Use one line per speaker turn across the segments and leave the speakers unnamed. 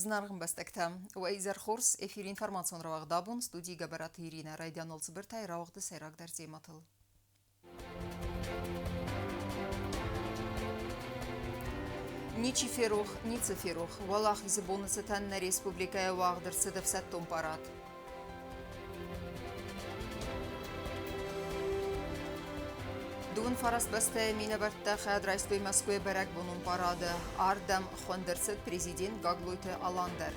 Зынаргъ ӕмбӕстӕгтӕ, уӕ изӕр хорз! Эфиры информацион рауагъд абон студийы Гӕбӕраты Иринӕ райдианыл цыбыртӕй рауагъды сӕйрагдӕр темӕтыл. Ничи ферох, ницы ферох. Уӕлахизы боны цытӕн нӕ республикӕйы уагъд ӕрцыд ӕфсӕддон парад. Дыууын фараст бӕстӕйы минӕвӕрттӕ хайад райстой Мӕскуыйы бӕрӕгбонон парады. Ардӕм хуынд ӕрцыд президент Гаглойты Алан дӕр.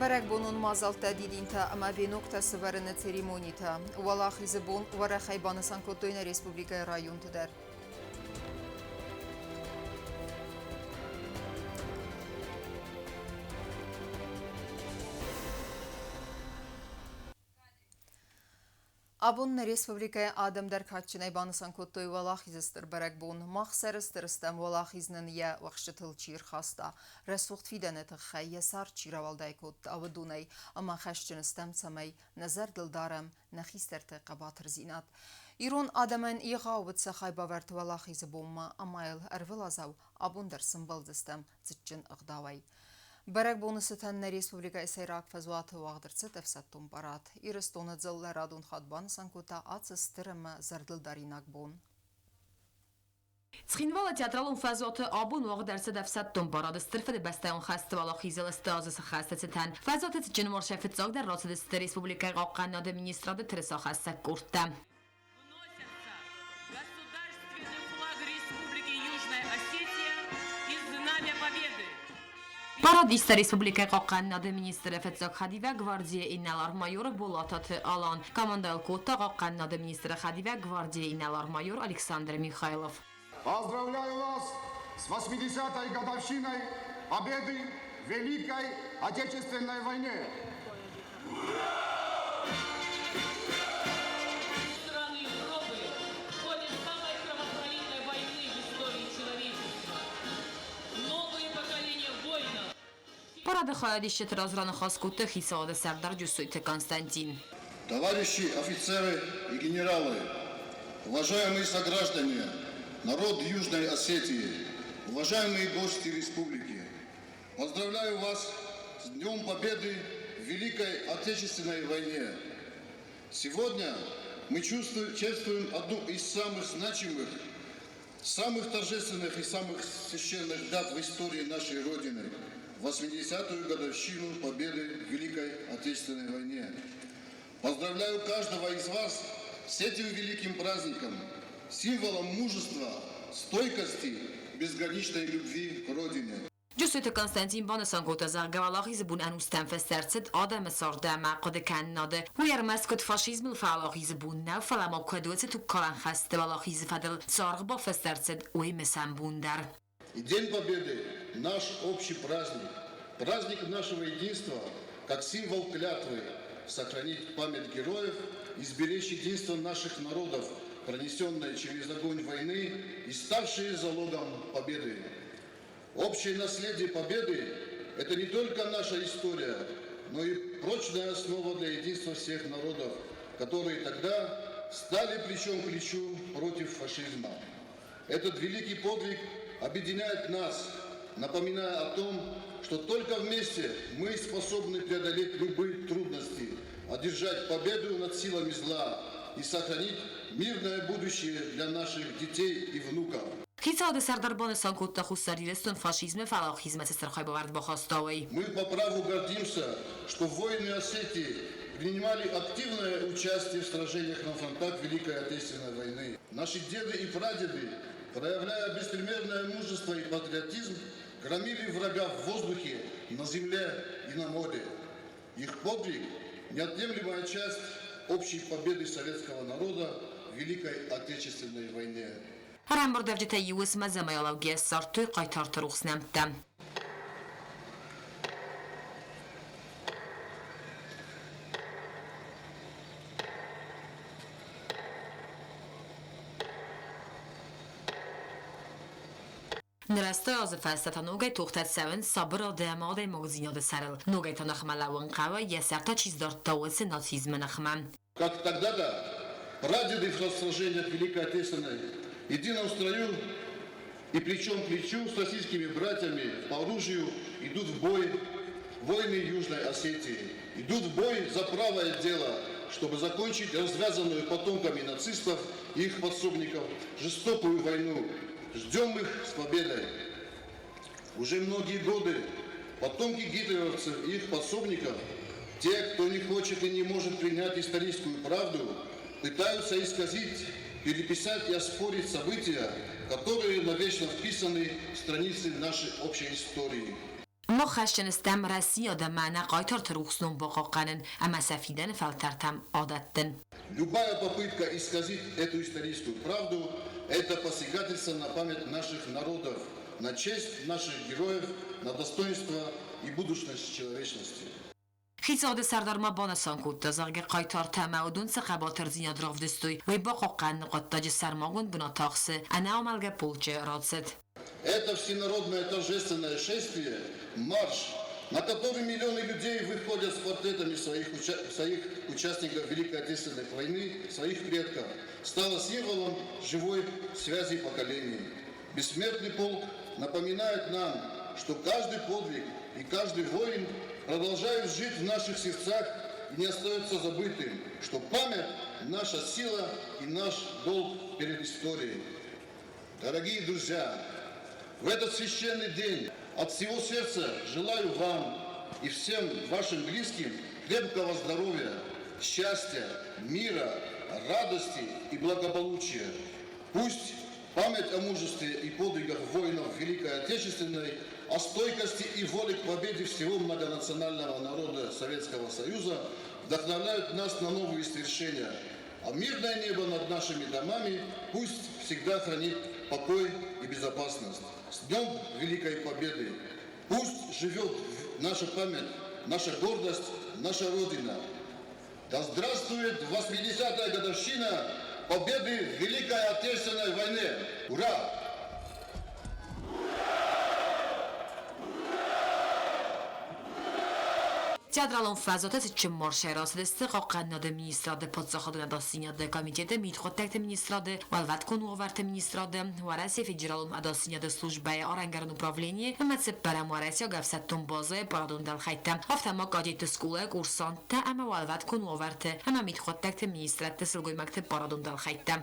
Бӕрӕгбонон мадзӕлттӕ дидинтӕ ӕмӕ веноктӕ сывӕрыны церемонитӕ. Уӕлахизы бон уӕрӕхӕй банысан кодтой нӕ республикӕйы районты дӕр. Абон нӕ республикӕйы адӕм дӕр кадджынӕй банысан кодтой Уӕлахизы стыр бӕрӕгбон. Мах сӕрыстыр стӕм, Уӕлахиз нын йӕ уӕхсчытыл чи рхаста, рӕсугъд фидӕны тыххӕй йӕ цард чи рауӕлдай кодта, уыдонӕй, ӕмӕ хӕсджын стӕм, цӕмӕй нӕ зӕрдыл дарӕм нӕ хистӕрты хъӕбатырдзинад. Ирон адӕмӕн егъау уыд сӕ хайбавӕрд Уӕлахизы бонмӕ ӕмӕ йыл ӕрвылазау абон дӕр сӕмбӕлдзыстӕм цытджын ӕгъдауӕй. Бӕрӕгбоны цытӕн нӕ республикӕйы сӕйраг фӕзуаты уагъд ӕрцыд ӕфсӕддон парад. Ирыстоны дзыллӕ радон хатт банысан кодта ацы стыр ӕмӕ зӕрдылдаринаг бон.
Цхинвалы театралон фӕзуаты абон уагъд ӕрцыд ӕфсӕддон парады Стыр Фыдыбӕстӕйон хӕсты уӕлахизыл сты азы сыхӕсты цытӕн. Фӕзуаты цытджын маршӕй фыццагдӕр рацыдысты республикӕйы хъахъхъӕнынады министрады тырысахӕссӕг къордтӕ.
Вносятся государственный флаг Республики Южная Осетия и Знамя Победы.
Парад иста республикӕйы хъахъхъӕнынады министры фыццаг хӕдивӕг гвардийы инӕлар-майор Болататы Алан. Командӕйыл кодта хъахъхъӕнынады министры хӕдивӕг гвардийы инӕлар-майор Александр Михайлов.
Поздравляю вас с 80-й годовщиной победы в Великой Отечественной войне!
Страны Европы в ходе самой кровопролитной войны в истории человечества. Новые поколения воинов
Парады хайадисджыты раз раныхас кодта хицауады сӕрдар Джусойты Константин.
Товарищи офицеры и генералы, уважаемые сограждане, народ Южной Осетии, уважаемые гости республики, поздравляю вас с Днем Победы в Великой Отечественной войне. Сегодня мы чувствуем, чествуем одну из самых значимых, самых торжественных и самых священных дат в истории нашей Родины – 80-ю годовщину победы в Великой Отечественной войне. Поздравляю каждого из вас с этим великим праздником, символом мужества, стойкости, безграничной любви к Родине.
Джусойты Константин банысан кодта, зӕгъгӕ, Уӕлахизы бон ӕнустӕм фӕстӕ ӕрцыд адӕмы царды ӕмӕ хъуыды кӕнынады. Уый ӕрмӕст куыд фашизмыл фӕуӕлахизы бон нӕу, фӕлӕ ма куыд уыцы тугкалӕн хӕсты уӕлахизы фӕдыл цы аргъ бафӕстӕ ӕрцыд, уый мысӕн бон дӕр.
И День Победы – наш общий праздник, праздник нашего единства, как символ клятвы сохранить память героев и сберечь единство наших народов, пронесенное через огонь войны и ставшие залогом победы. Общее наследие победы – это не только наша история, но и прочная основа для единства всех народов, которые тогда стали плечом к плечу против фашизма. Этот великий подвиг объединяет нас, напоминая о том, что только вместе мы способны преодолеть любые трудности, одержать победу над силами зла и сохранить мирное будущее для наших детей и внуков.
Хицауады сӕрдар банысан кодта Хуссар Ирыстон фашизмы фӕлахизмӕ цы стыр хайбавӕрд бахаста, уый.
Мы по праву гордимся, что воины Осетии принимали активное участие в сражениях на фронтах Великой Отечественной войны. Наши деды и прадеды, проявляя беспримерное мужество и патриотизм, громили врага в воздухе, на земле и на море. Их подвиг – неотъемлемая часть общей победы советского народа в Великой Отечественной войне.
Ӕрӕмбырдуӕвджытӕ иу уысммӕ зӕмӕйалӕугӕ ссардтой хъайтарты рухс нӕмттӕ. Нырӕзты азы фӕстӕ та ногӕй тохтӕ цӕуынц сабырады ӕмӕ адӕймагдзинады сӕрыл. Ногӕй та ныхмӕ лӕууын хъӕуы, йӕ сӕр та чи сдардта, уыцы нацизмы ныхмӕ.
Как тогда-то Прадеды в сражениях Великой Отечественной в едином строю и плечом к плечу с российскими братьями по оружию идут в бой войны Южной Осетии. Идут в бой за правое дело, чтобы закончить развязанную потомками нацистов и их пособников жестокую войну. Ждем их с победой. Уже многие годы потомки гитлеровцев и их пособников, те, кто не хочет и не может принять историческую правду, пытаются исказить, переписать и оспорить события, которые навечно вписаны в страницы нашей общей истории.
Мах хӕсджын стӕм Российы адӕммӕ нӕ хъайтарты рухс ном бахъахъхъӕнын ӕмӕ сӕ фидӕны фӕлтӕртӕм адӕттын.
Любая попытка исказить эту историческую правду – это посягательство на память наших народов, на честь наших героев, на достоинство и будущность человечности.
Хицауады сӕрдар ма банысан кодта, зӕгъгӕ, хъайтартӕ ӕмӕ уыдон цы хъӕбатырдзинад равдыстой, уый бахъахъхъӕныны хъуыддаджы сӕрмагонд бынат ахсы Ӕнӕамӕлгӕ полчъы рацыд.
Это всенародное торжественное шествие, марш, на который миллионы людей выходят с портретами своих, уча своих участников Великой Отечественной войны, своих предков, стало символом живой связи поколений. Бессмертный полк напоминает нам, что каждый подвиг и каждый воин продолжают жить в наших сердцах и не остается забытым, что память – наша сила и наш долг перед историей. Дорогие друзья, в этот священный день от всего сердца желаю вам и всем вашим близким крепкого здоровья, счастья, мира, радости и благополучия. Пусть память о мужестве и подвигах воинов Великой Отечественной, о стойкости и воле к победе всего многонационального народа Советского Союза вдохновляют нас на новые свершения. А мирное небо над нашими домами пусть всегда хранит покой и безопасность. С Днем Великой Победы! Пусть живет наша память, наша гордость, наша Родина. Да здравствует 80-я годовщина победы в Великой Отечественной войне! Ура!
Театралон фӕзуаты цытджын маршӕй рацыдысты Хъахъхъӕнынады министрады, Паддзахадон ӕдасдзинады комитеты, Мидхъуыддӕгты министрады, Уӕлвӕткон уавӕрты министрады, Уӕрӕсейы Федералон ӕдасдзинады службӕйы арӕнгӕрон управленийы ӕмӕ цыппӕрӕм уӕрӕсейаг ӕфсӕддон базӕйы парадон дӕлхӕйттӕ, афтӕ ма кадетты скъолайы курсанттӕ ӕмӕ Уӕлвӕткон уавӕрты ӕмӕ Мидхъуыддӕгты министрӕдты сылгоймӕгты парадон дӕлхӕйттӕ.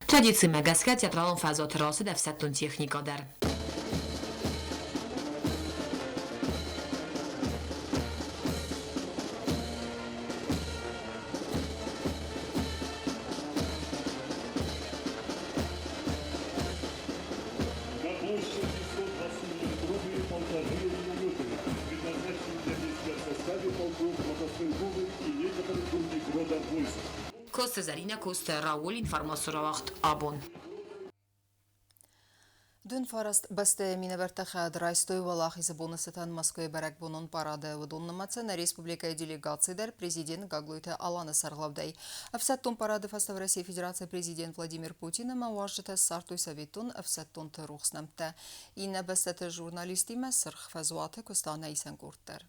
Традицимӕ гӕсгӕ театралон фӕзуаты рацыд ӕфсӕддон техникӕ дӕр.
На площади 120 трубы полковые минометы, предназначенные для действия в составе полков мотострелковых и некоторых других родов войск.
Коцты Зӕринӕ, Коцты Рауль, информацион рауагъд Абон.
Дын фараст бӕстӕйы минӕвӕрттӕ хӕд райстой Уӕлахизы боны цытӕн Мӕскуыйы бӕрӕгбонон парады. Уыдон нымӕцы нӕ республикӕйы делегаци дӕр президент Гаглойты Аланы сӕргълӕудӕй. Ӕфсӕддон парады фӕстӕ Российы Федерацийы президент Владимир Путин ӕмӕ уазджытӕ ссардтой советон ӕфсӕддонты рухс нӕмттӕ. Иннӕ бӕстӕты журналисттимӕ Сырх фӕзуаты куыста нӕ исӕн къорд дӕр.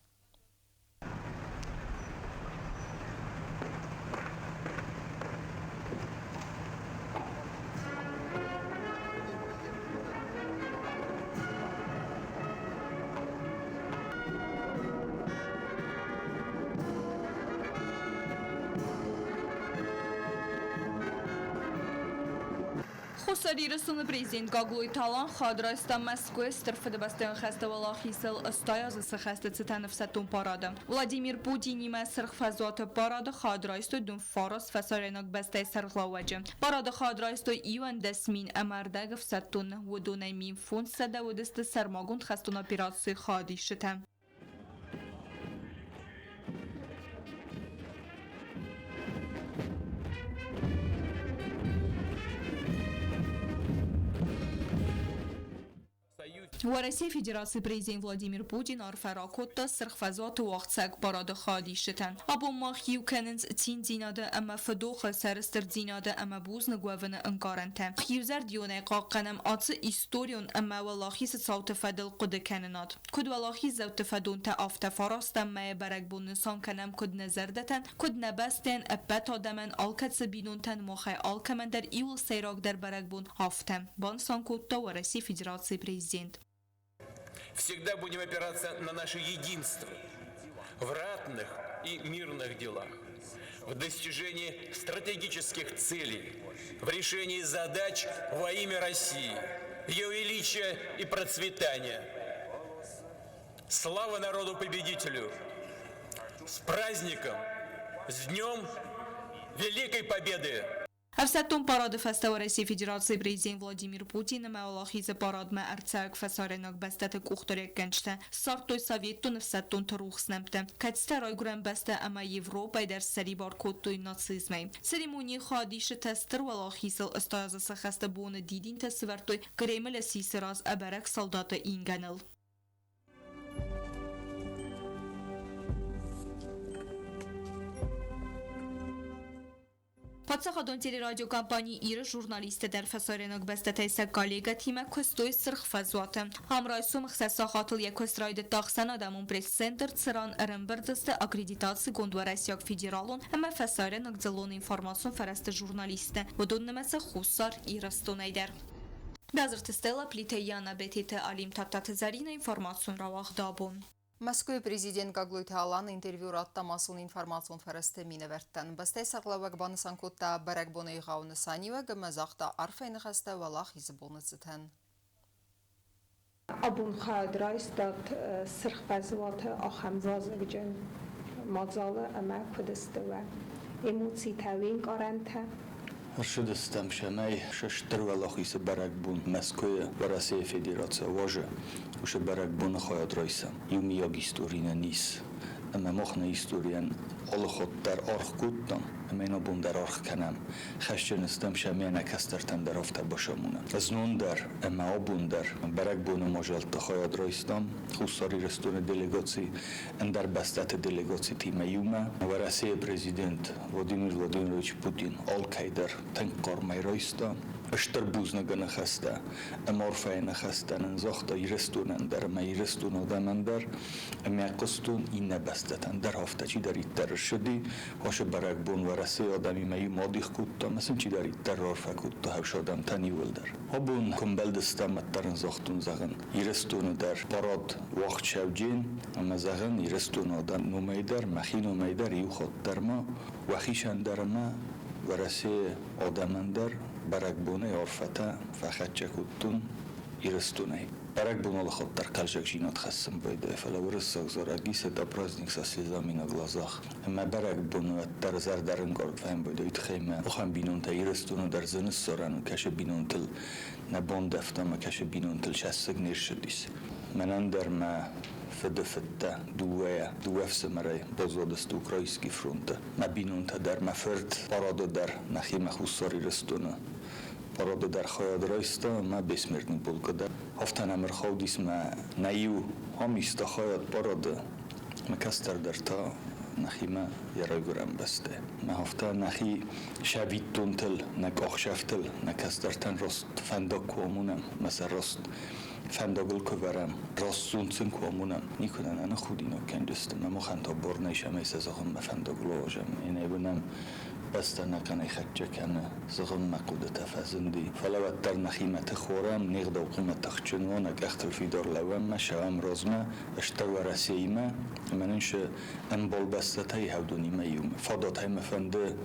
Хуссар Ирыстоны президент Гаглойты Алан хайад райста Мӕскуыйы Стыр Фыдыбӕстӕйон хӕсты уӕлахизыл 80 азы цы хӕсты цытӕн ӕфсӕддон парады. Владимир Путинимӕ Сырх фӕзуаты парады хайад райстой дыууын фӕсарӕйнаг бӕстӕйы сӕргълӕууӕджы. Парады хайад райстой 11 000 ӕмӕ ӕрдӕг ӕфсӕддоны, уыдонӕй 1500 уыдысты сӕрмагонд хӕстон операцийы хайадисджытӕ. Уӕрӕсейы Федерацийы Президент Владимир Путин арфӕ ракодта Сырх фӕзуаты уагъдцӕуӕг парады хайадисджытӕн. Абон мах иу кӕнынц циндзинады ӕмӕ фыдохы, сӕрыстырдзинады ӕмӕ бузныг уӕвыны ӕнкъарӕнтӕ. Иузӕрдионӕй хъахъхъӕнӕм ацы историон ӕмӕ уӕлахизы цауты фӕдыл хъуыдыкӕнынад. Куыд уӕлахиздзӕутты фӕдонтӕ, афтӕ фарастӕм мӕйы бӕрӕгбон нысан кӕнӕм куыд нӕ зӕрдӕтӕн, куыд нӕ бӕстӕйӕн, ӕппӕт адӕмӕн, алкӕцы бинонтӕн, махӕй алкӕмӕн дӕр иууыл сӕйрагдӕр бӕрӕгбон, афтӕ, банысан кодта Уӕрӕсейы Федерацийы Президент.
Всегда будем опираться на наше единство в ратных и мирных делах, в достижении стратегических целей, в решении задач во имя России, ее величия и процветания. Слава народу-победителю! С праздником! С Днем Великой Победы!
Ӕфсӕддон парады фӕстӕ Уӕрӕсейы Федерацийы Президент Владимир Путин ӕмӕ Уӕлахизы парадмӕ ӕрцӕуӕг фӕсарӕйнаг бӕстӕты къухдариуӕггӕнджытӕ ссардтой советон ӕфсӕддонты рухс нӕмттӕ, кӕцытӕ Райгуырӕн бӕстӕ ӕмӕ Европӕйы дӕр ссӕрибар кодтой нацизмӕй. Церемонийы хайадисджытӕ Стыр Уӕлахизыл 80 азы сӕ хӕсты боны дидинтӕ сывӕрдтой Кремлы сисы раз ӕбӕрӕг салдаты ингӕныл. Паддзахадон телерадиокомпани Иры журналисттӕ дӕр фӕсарӕйнаг бӕстӕтӕй сӕ коллегӕтимӕ куыстой Сырх фӕзуаты. Ам райсом ӕхсӕз сахатыл йӕ куыст райдыдта ӕхсӕнадӕмон пресс-центр, цыран ӕрӕмбырд сты аккредитацигонд уӕрӕсейаг федералон ӕмӕ фӕсарӕйнаг дзыллон информацион фӕрӕзты журналисттӕ, уыдон нымӕцы Хуссар Ирыстонӕй дӕр. Бязырты Стелла, Плиты Яна, Бететы Алим, Тадтаты Зӕринӕ, информацион рауагъд абон.
Мӕскуыйы президент Гаглойты Алан интервью радта массон информацион фӕрӕзты минӕвӕрттӕн. Бӕстӕйы сӕргълӕууӕг банысан кодта бӕрӕгбоны егъау нысаниуӕг ӕмӕ загъта арфӕйы ныхӕстӕ Уӕлахизы боны цытӕн.
Абон хайад райстат Сырх фӕзуаты ахӕм вазыгджын мадзалы ӕмӕ куыд сты уӕ эмоцитӕ, уе нкъарӕнтӕ?
Ӕрцыдыстӕм цӕмӕй се стыр уӕлахизы бӕрӕгбон Мӕскуыйы Уӕрӕсейы Федерацийы уазы уыцы бӕрӕгбоны хайад райсӕм. Иумиаг истори нын ис, ӕмӕ мах нӕ историйӕн алы хатт дӕр аргъ кодтам ӕмӕ йын абон дӕр аргъ кӕнӕм. Хӕсджын стӕм цӕмӕй нӕ кӕстӕртӕн дӕр афтӕ бацамонӕм. Знон дӕр ӕмӕ абон дӕр бӕрӕгбоны мадзӕлтты хайад райстам Хуссар Ирыстоны делегаци ӕндӕр бӕстӕты делегацитимӕ иумӕ. Уӕрӕсейы президент Владимир Владимирович Путин алкӕй дӕр тынг хъармӕй райста. Стыр бузныгы ныхӕстӕ ӕмӕ арфӕйы ныхӕстӕ нын загъта Ирыстонӕн дӕр ӕмӕ Ирыстоны адӕмӕн дӕр. Ӕмӕ хъуыстон иннӕ бӕстӕтӕн дӕр афтӕ чидӕриддӕр ссыди, ацы бӕрӕгбон Уӕрӕсейы адӕмимӕ иумӕ адих кодта ӕмӕ сын чидӕриддӕр раарфӕ кодта хӕфсадӕмтӕн иууылдӕр. Абон куы мбӕлдыстӕм, уӕддӕр ын загътон, зӕгъын, Ирыстоны дӕр парад уагъд сӕвджен ӕмӕ, зӕгъын, Ирыстоны адӕм номӕй дӕр, мӕхи номӕй дӕр иу хатт дӕр ма уӕхицӕн дӕр ӕмӕ Уӕрӕсейы адӕмӕн дӕр бӕрӕгбонӕй арфӕтӕ фӕхӕццӕ кодтон Ирыстонӕй. Бӕрӕгбон алы хатт дӕр хъӕлдзӕгдзинад хӕссын байдайы, фӕлӕ уырыссаг зарӕг ис «Это праздник со слезами на глазах». Ӕмӕ бӕрӕгбоны уӕддӕр зӕрдӕрынкъард фӕмбӕлд, уый тыххӕй мӕ ахӕм бинонтӕ Ирыстоны дӕр зын ссарӕн у, кӕсы бинонтыл нӕ бандӕвта ӕмӕ кӕсы бинонтыл сӕссыг не ссыдис. Мӕнӕн дӕр мӕ фыды фыдтӕ дыууӕйӕ, дыууӕ ӕфсымӕрӕй баззадысты Украинский фронты. Мӕ бинонтӕ дӕр, мӕ фырт парады дӕр нӕхимӕ Хуссар Ирыстоны парады дӕр хайад райста ӕмӕ Бессмертный полкы дӕр. Афтӕ нӕм ӕрхаудис мӕ нӕ иу ам иста хайад парады, мӕ кӕстӕр дӕр та нӕхимӕ йӕ райгуырӕн бӕстӕ. Мӕ афтӕ нӕхи сӕвиттонтыл, нӕ къахсӕфтыл, нӕ кӕстӕртӕн раст фӕндаг куы амонӕм, мӕ сӕ раст фӕндагыл куы вӕрӕм, раст зонд сын куы амонӕм, никуы нӕ ныххудинаг кӕндзысты, мӕ махӕн та бар нӕй, цӕмӕй сӕ зӕгъынмӕ фӕндагыл ауазӕм. Иннӕ уынӕм, бӕстӕ нӕхъӕнӕй хӕццӕ кӕны, зӕгъынмӕ хъуыдытӕ фӕзынди. Фӕлӕ уӕддӕр нӕхимӕ тых уарӕм, не гъдау хъуамӕ тыхджын уа, нӕ къӕхтыл фидар лӕууӕм мӕ сӕуӕм размӕ, Стыр Уӕрӕсеимӕ ӕмӕ нын цы ӕмбал бӕстӕтӕй уыдонимӕ иумӕ. Фадатӕй мӕ фӕнды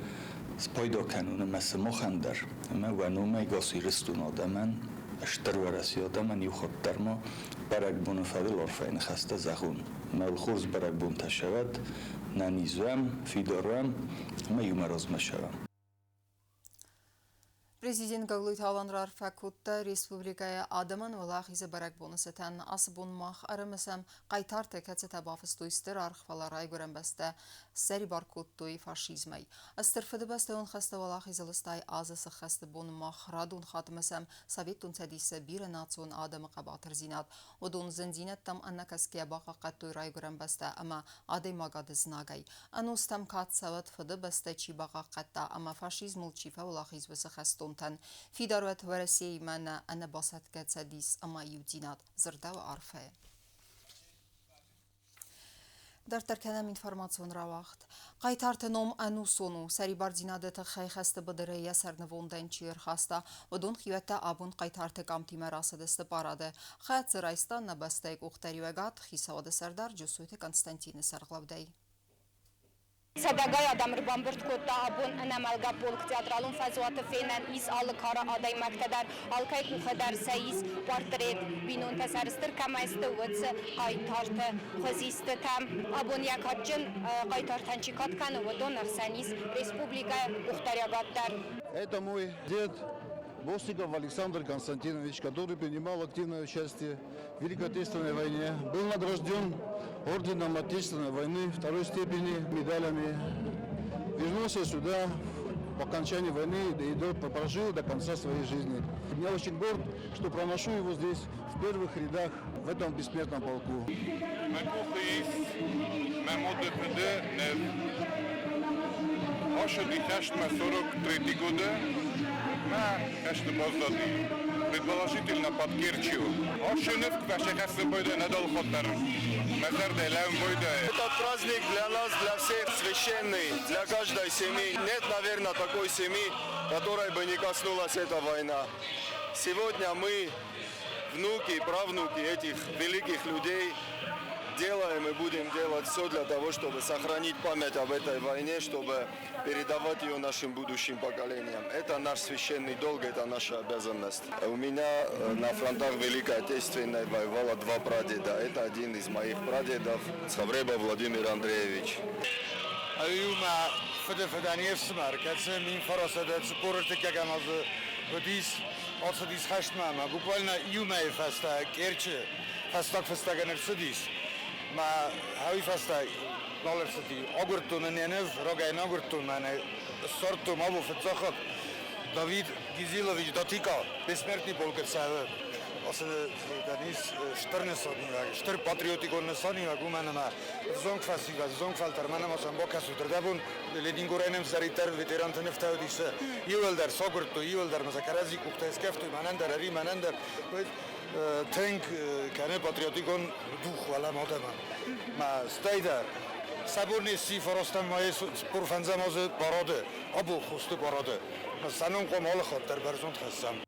спайда кӕнун ӕмӕ сымахӕн дӕр ӕмӕ уӕ номӕй гас Ирыстон адӕмӕн, Стыр Уӕрӕсе адӕмӕн иу хатт дӕр ма бӕрӕгбоны фӕдыл арфӕйы ныхӕстӕ зӕгъон. Ӕмӕ уыл хорз бӕрӕгбонтӕ сӕвӕд, нӕниз уӕм, фидар уӕм ӕмӕ иумӕ размӕ сӕвӕм.
Президент Гаглойты Алан раарфӕ кодта республикӕйы адӕмӕн Уӕлахизы бӕрӕгбоны цытӕн. Ацы бон мах ӕрымысӕм хъайтарты, кӕцытӕ бафыстой стыр аргъ, фӕлӕ райгуырӕн бӕстӕ ссӕрибар кодтой фашизмӕй. Стыр Фыдыбӕстӕйон хӕсты Уӕлахизы лыстай азы сыххӕсты бон мах радон хатт мысӕм Советон Цӕдисы бирӕнацион адӕмы хъӕбатырдзинад. Уыдон зындзинӕдтӕм ӕнӕкӕсгӕйӕ бахъахъхъӕдтой райгуырӕн бӕстӕ ӕмӕ адӕймагады знагӕй. Ӕнустӕм кад цӕуӕд Фыдыбӕстӕ чи бахъахъхъӕдта ӕмӕ фашизмыл чи фӕуӕлахиз, уыцы хӕстонтӕн. Фидар уӕд Уӕрӕсеимӕ нӕ ӕнӕбасӕтгӕ цӕдис ӕмӕ иудзинад, дзырдӕуы арфӕйы. Дарддӕр кӕнӕм информацион рауагъд. Хъайтарты ном ӕнусон у. Сӕрибардзинады тыххӕй хӕсты быдыры йӕ сӕрнывондӕн чи ӕрхаста, уыдон хиуӕттӕ абон хъайтарты къамтимӕ рацыдысты парады. Хӕцы райста нӕ бӕстӕйы къухдариуӕгад хицауады сӕрдар Джусойты Константины сӕргълӕудӕй.
Сӕдӕгай адӕм ӕрбамбырд кодта абон ӕнӕмӕлгӕ полк. Театралон фӕзуаты фенӕн ис алы кары адӕймӕгтӕ дӕр, алкӕй къухы дӕр сӕ ис портрет. Бинонтӕ сӕрыстыр кӕмӕй сты, уыцы хъайтарты хуызистытӕ. Абон йӕ кадджын хъайтартӕн чи кад кӕны, уыдон ӕхсӕн ис республикӕйы къухдариуӕгад дӕр.
Это мой дед Босиков Александр Константинович, который принимал активное участие в Великой Отечественной войне, был награжден орденом Отечественной войны второй степени, медалями. Вернулся сюда по окончании войны и прожил до конца своей жизни. Я очень горд, что проношу его здесь, в первых рядах, в этом бессмертном полку.
Мӕ къухы ис мӕ моды фыды ныв. Ацыди хӕстмӕ 43 годы, мӕ хӕсты баззади, предположительно под Керчью. Ашы ныв квашехасы бойда надолхотар. Мӕ зӕрдӕ лӕун бойда.
Этот праздник для нас, для всех священный, для каждой семьи. Нет, наверное, такой семьи, которой бы не коснулась эта война. Сегодня мы, внуки и правнуки этих великих людей, делаем и будем делать все для того, чтобы сохранить память об этой войне, чтобы передавать ее нашим будущим поколениям. Это наш священный долг, это наша обязанность. У меня на фронтах Великой Отечественной воевало два прадеда. Это один из моих прадедов, Цховреба Владимир Андреевич.
Ай у мӕ фыды фыдӕн йе фсымӕр, кӕцы 1943 азы уыдис, ацыдис хӕстмӕ ӕмӕ буквально иу мӕйы фӕстӕ Керчы фӕстаг фыстӕгӕн ӕрцыдис. Мӕ уый фӕстӕ нал ӕрцыди. Агуырдтон ын йӕ ныв, рагӕй йын агуырдтон, мӕнӕ ссардтон абон фыццаг хатт. Давид Гизилович Датика, бессмертный полкы цӕвы. Ацы ис стыр нысаниуӕг, стыр патриотикон нысаниуӕг, уымӕн ӕмӕ ӕвзонг фӕсивӕд, ӕвзонг фӕлтӕр, мӕнӕ ма сӕм бакӕсут, ӕрдӕбон Ленингорӕй нӕм цӕриддӕр ветеранты нывтӕ уыдис, иуылдӕр сагуырдтой, иуылдӕр ма сӕ кӕрӕдзи къухтӕй скӕфтой, мӕнӕн дӕр ӕви мӕнӕн дӕр. Тынг кӕны патриотикон дух уӕлӕм адӕмӕн. Ма стӕй дӕр сӕ бон не сси фарастӕм майы 45 азы парады, абон хосты парады. Сӕ ном хъуамӕ алы хатт дӕр бӕрзонд хӕссӕм.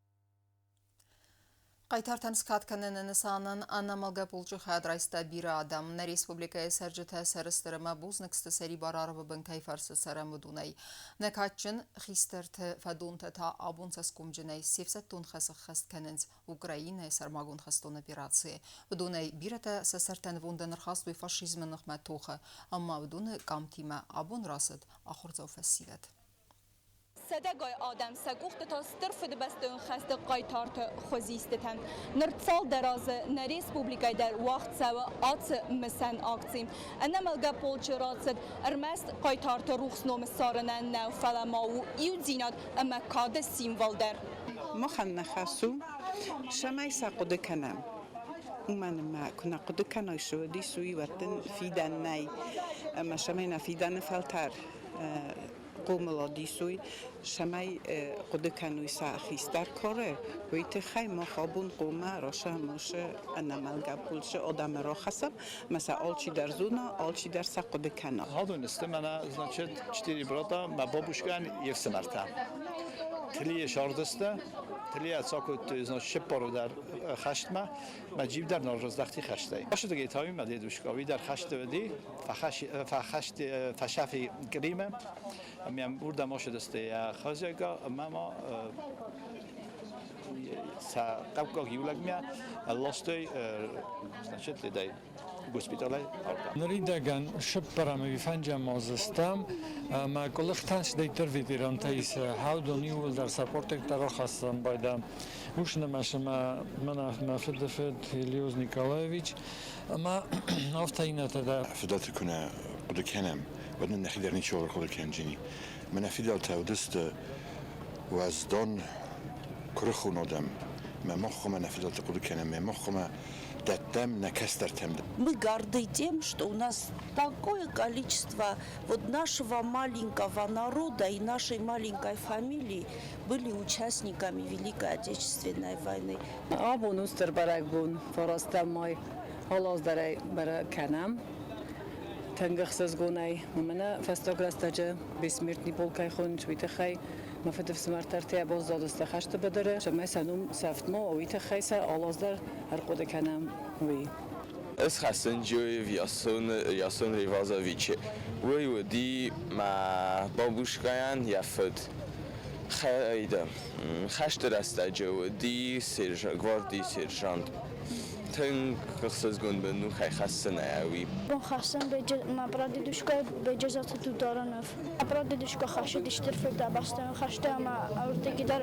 Хъайтартӕн скад кӕныны нысанӕн ӕнӕмӕлгӕ полчъы хайад райста бирӕ адӕм. Нӕ республикӕйы цӕрджытӕ сӕрыстыр ӕмӕ бузныг сты сӕрибар арвы бын кӕй фӕрцы цӕрӕм, уыдонӕй. Нӕ кадджын хистӕрты фӕдонтӕ та абон цӕсгомджынӕй се фсӕддон хӕс ӕххӕст кӕнынц Украинӕйы сӕрмагонд хӕстон операцийы. Уыдонӕй бирӕтӕ сӕ сӕртӕ нывондӕн ӕрхастой фашизмы ныхмӕ тохы, ӕмӕ уыдоны къамтимӕ абон рацыд ахуырдзау фӕсивӕд.
Сӕдӕгай адӕм сӕ къухты та Стыр Фыдыбӕстӕйон хӕсты хъайтарты хуызистытӕ. Ныр цалдӕр азы нӕ республикӕйы дӕр уагъд цӕуы ацы мысӕн акци. Ӕнӕмӕлгӕ полчы рацыд ӕрмӕст хъайтарты рухс номы ссарынӕн нӕу, фӕлӕ ма у иудзинад ӕмӕ кады символ дӕр.
Махӕн нӕ хӕс у, цӕмӕй сӕ хъуыды кӕнӕм. Уымӕн ӕмӕ куы нӕ хъуыды кӕной, цы уыдис, уый уӕд дын фидӕн нӕй. Ӕмӕ цӕмӕй нӕ фидӕны фӕлтӕр хъомылад исуй, цӕмӕй хъуыды кӕнуй сӕ хистӕр корӕ, уый туххӕй мах абон хъуамӕ росӕ-мосы ӕнӕмӕлгӕ пульсы адӕмы рахӕссӕм, ӕмӕ сӕ алчидӕр зона, алчидӕр сӕ хъуыды кӕна.
Адон сты мӕнӕ, значит, четыре брата, мӕ бабушкӕн йе фсымӕртӕ. Тлийы сардысты, Тлийӕ цакодтой, значит, сеппару дӕр хӕстмӕ, мӕ джип дӕр нал раздӕхти хӕстӕй. Ашыдыгӕй та уый мӕ дедушка, уый дӕр хӕсты уыди, фӕхӕсти Кримы, ӕмӕ уырдӕм ацыдысты йӕ хӕзӕга ӕмӕ ма сӕ хъӕуккаг иу лӕгмӕ ластой, значит, ледӕй. Госпиталӕй ардӕм.
Ныридӕгӕн сыппӕрӕм ӕви фӕнджӕм азы стӕм, ӕмӕ къуылыхтӕн сдӕйддӕр ветерантӕ ис, хӕудон иууылдӕр сӕ портретӕ рахӕссӕм байдӕм. Ус нымӕсы мӕ мӕнӕ мӕ фыдыфыд Елиоз Николаевич ӕмӕ афтӕ иннӕтӕ дӕр.
Фыдӕлты куынӕ хъуыды кӕнӕм, уӕд нын нӕхи дӕр ничиуал ӕрхъуыды кӕндзӕни. Мӕнӕ фидӕлтӕ уыдысты уӕздан куырыхон адӕм. Мӕ мах хъуамӕ нӕ фыдӕлты хъуыды кӕнӕм, мӕ мах хъуамӕ дӕттӕм нӕ кӕстӕртӕм.
Мы горды тем, что у нас такое количество вот нашего маленького народа и нашей маленькой фамилии были участниками Великой Отечественной войны.
Абон у стыр бӕрӕгбон, фарастӕм май алаздӕрӕй бӕрӕг кӕнӕм. Тынг ӕхсызгонӕй. Мӕнӕ фӕстаг рӕстӕджы бессмертный полкӕй хуынд, уый тыххӕй мӕ фыдыфсымӕртӕ ӕртӕйӕ баззадысты хӕсты быдыры, цӕмӕй сӕ ном сӕфт ма уа, уый тыххӕй сӕ алаздӕр ӕрхъуыды кӕнӕм, уый.
Ӕз Хасанджиоев Ясон, Ясон Ревазовичы. Уый уыди мӕ бабушкӕйӕн йӕ фыд. Хӕсты рӕстӕджы уыди гвардийы сержант. Тынг ӕхсызгон мын у кӕй хӕссын ӕви.
Хасан мӕ прадедушка Беджызаты Дударанов. Прадедушка хӕссыд стыр фыдӕбӕстӕн хӕсты ӕмӕ ӕртыки дӕр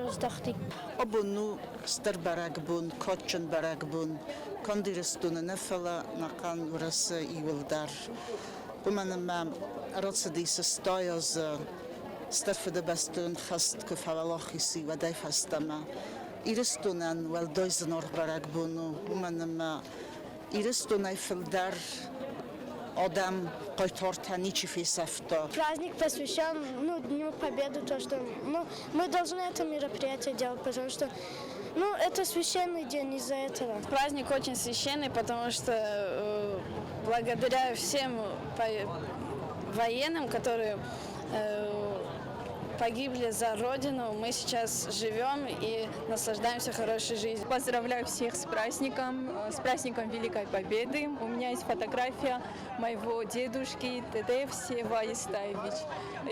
раздӕхти.
Абон у стыр бӕрӕгбон, кадджын бӕрӕгбон. Канд Ирыстоны нӕ, фӕлӕ ӕнӕхъӕн Уӕрӕсе иуылдӕр. Уымӕн ӕмӕ рацыдис 80 азы Стыр Фыдыбӕстон хӕст куы фӕуӕлахиз и, уӕдӕй фӕстӕмӕ. Ирыстонӕн уӕлдай зынаргъ бӕрӕгбон у, уымӕн ӕмӕ Ирыстонӕй фылдӕр адӕм хъайтартӕ ничи фесӕфта.
Праздник посвящен, ну, Дню Победы, то, что, ну, мы должны это мероприятие делать, потому что, ну, это священный день из-за этого.
Праздник очень священный, потому что благодаря всем военным, которые погибли за Родину, мы сейчас живем и наслаждаемся хорошей жизнью.
Поздравляю всех с праздником Великой Победы. У меня есть фотография моего дедушки Тедеев Сева Истаевич.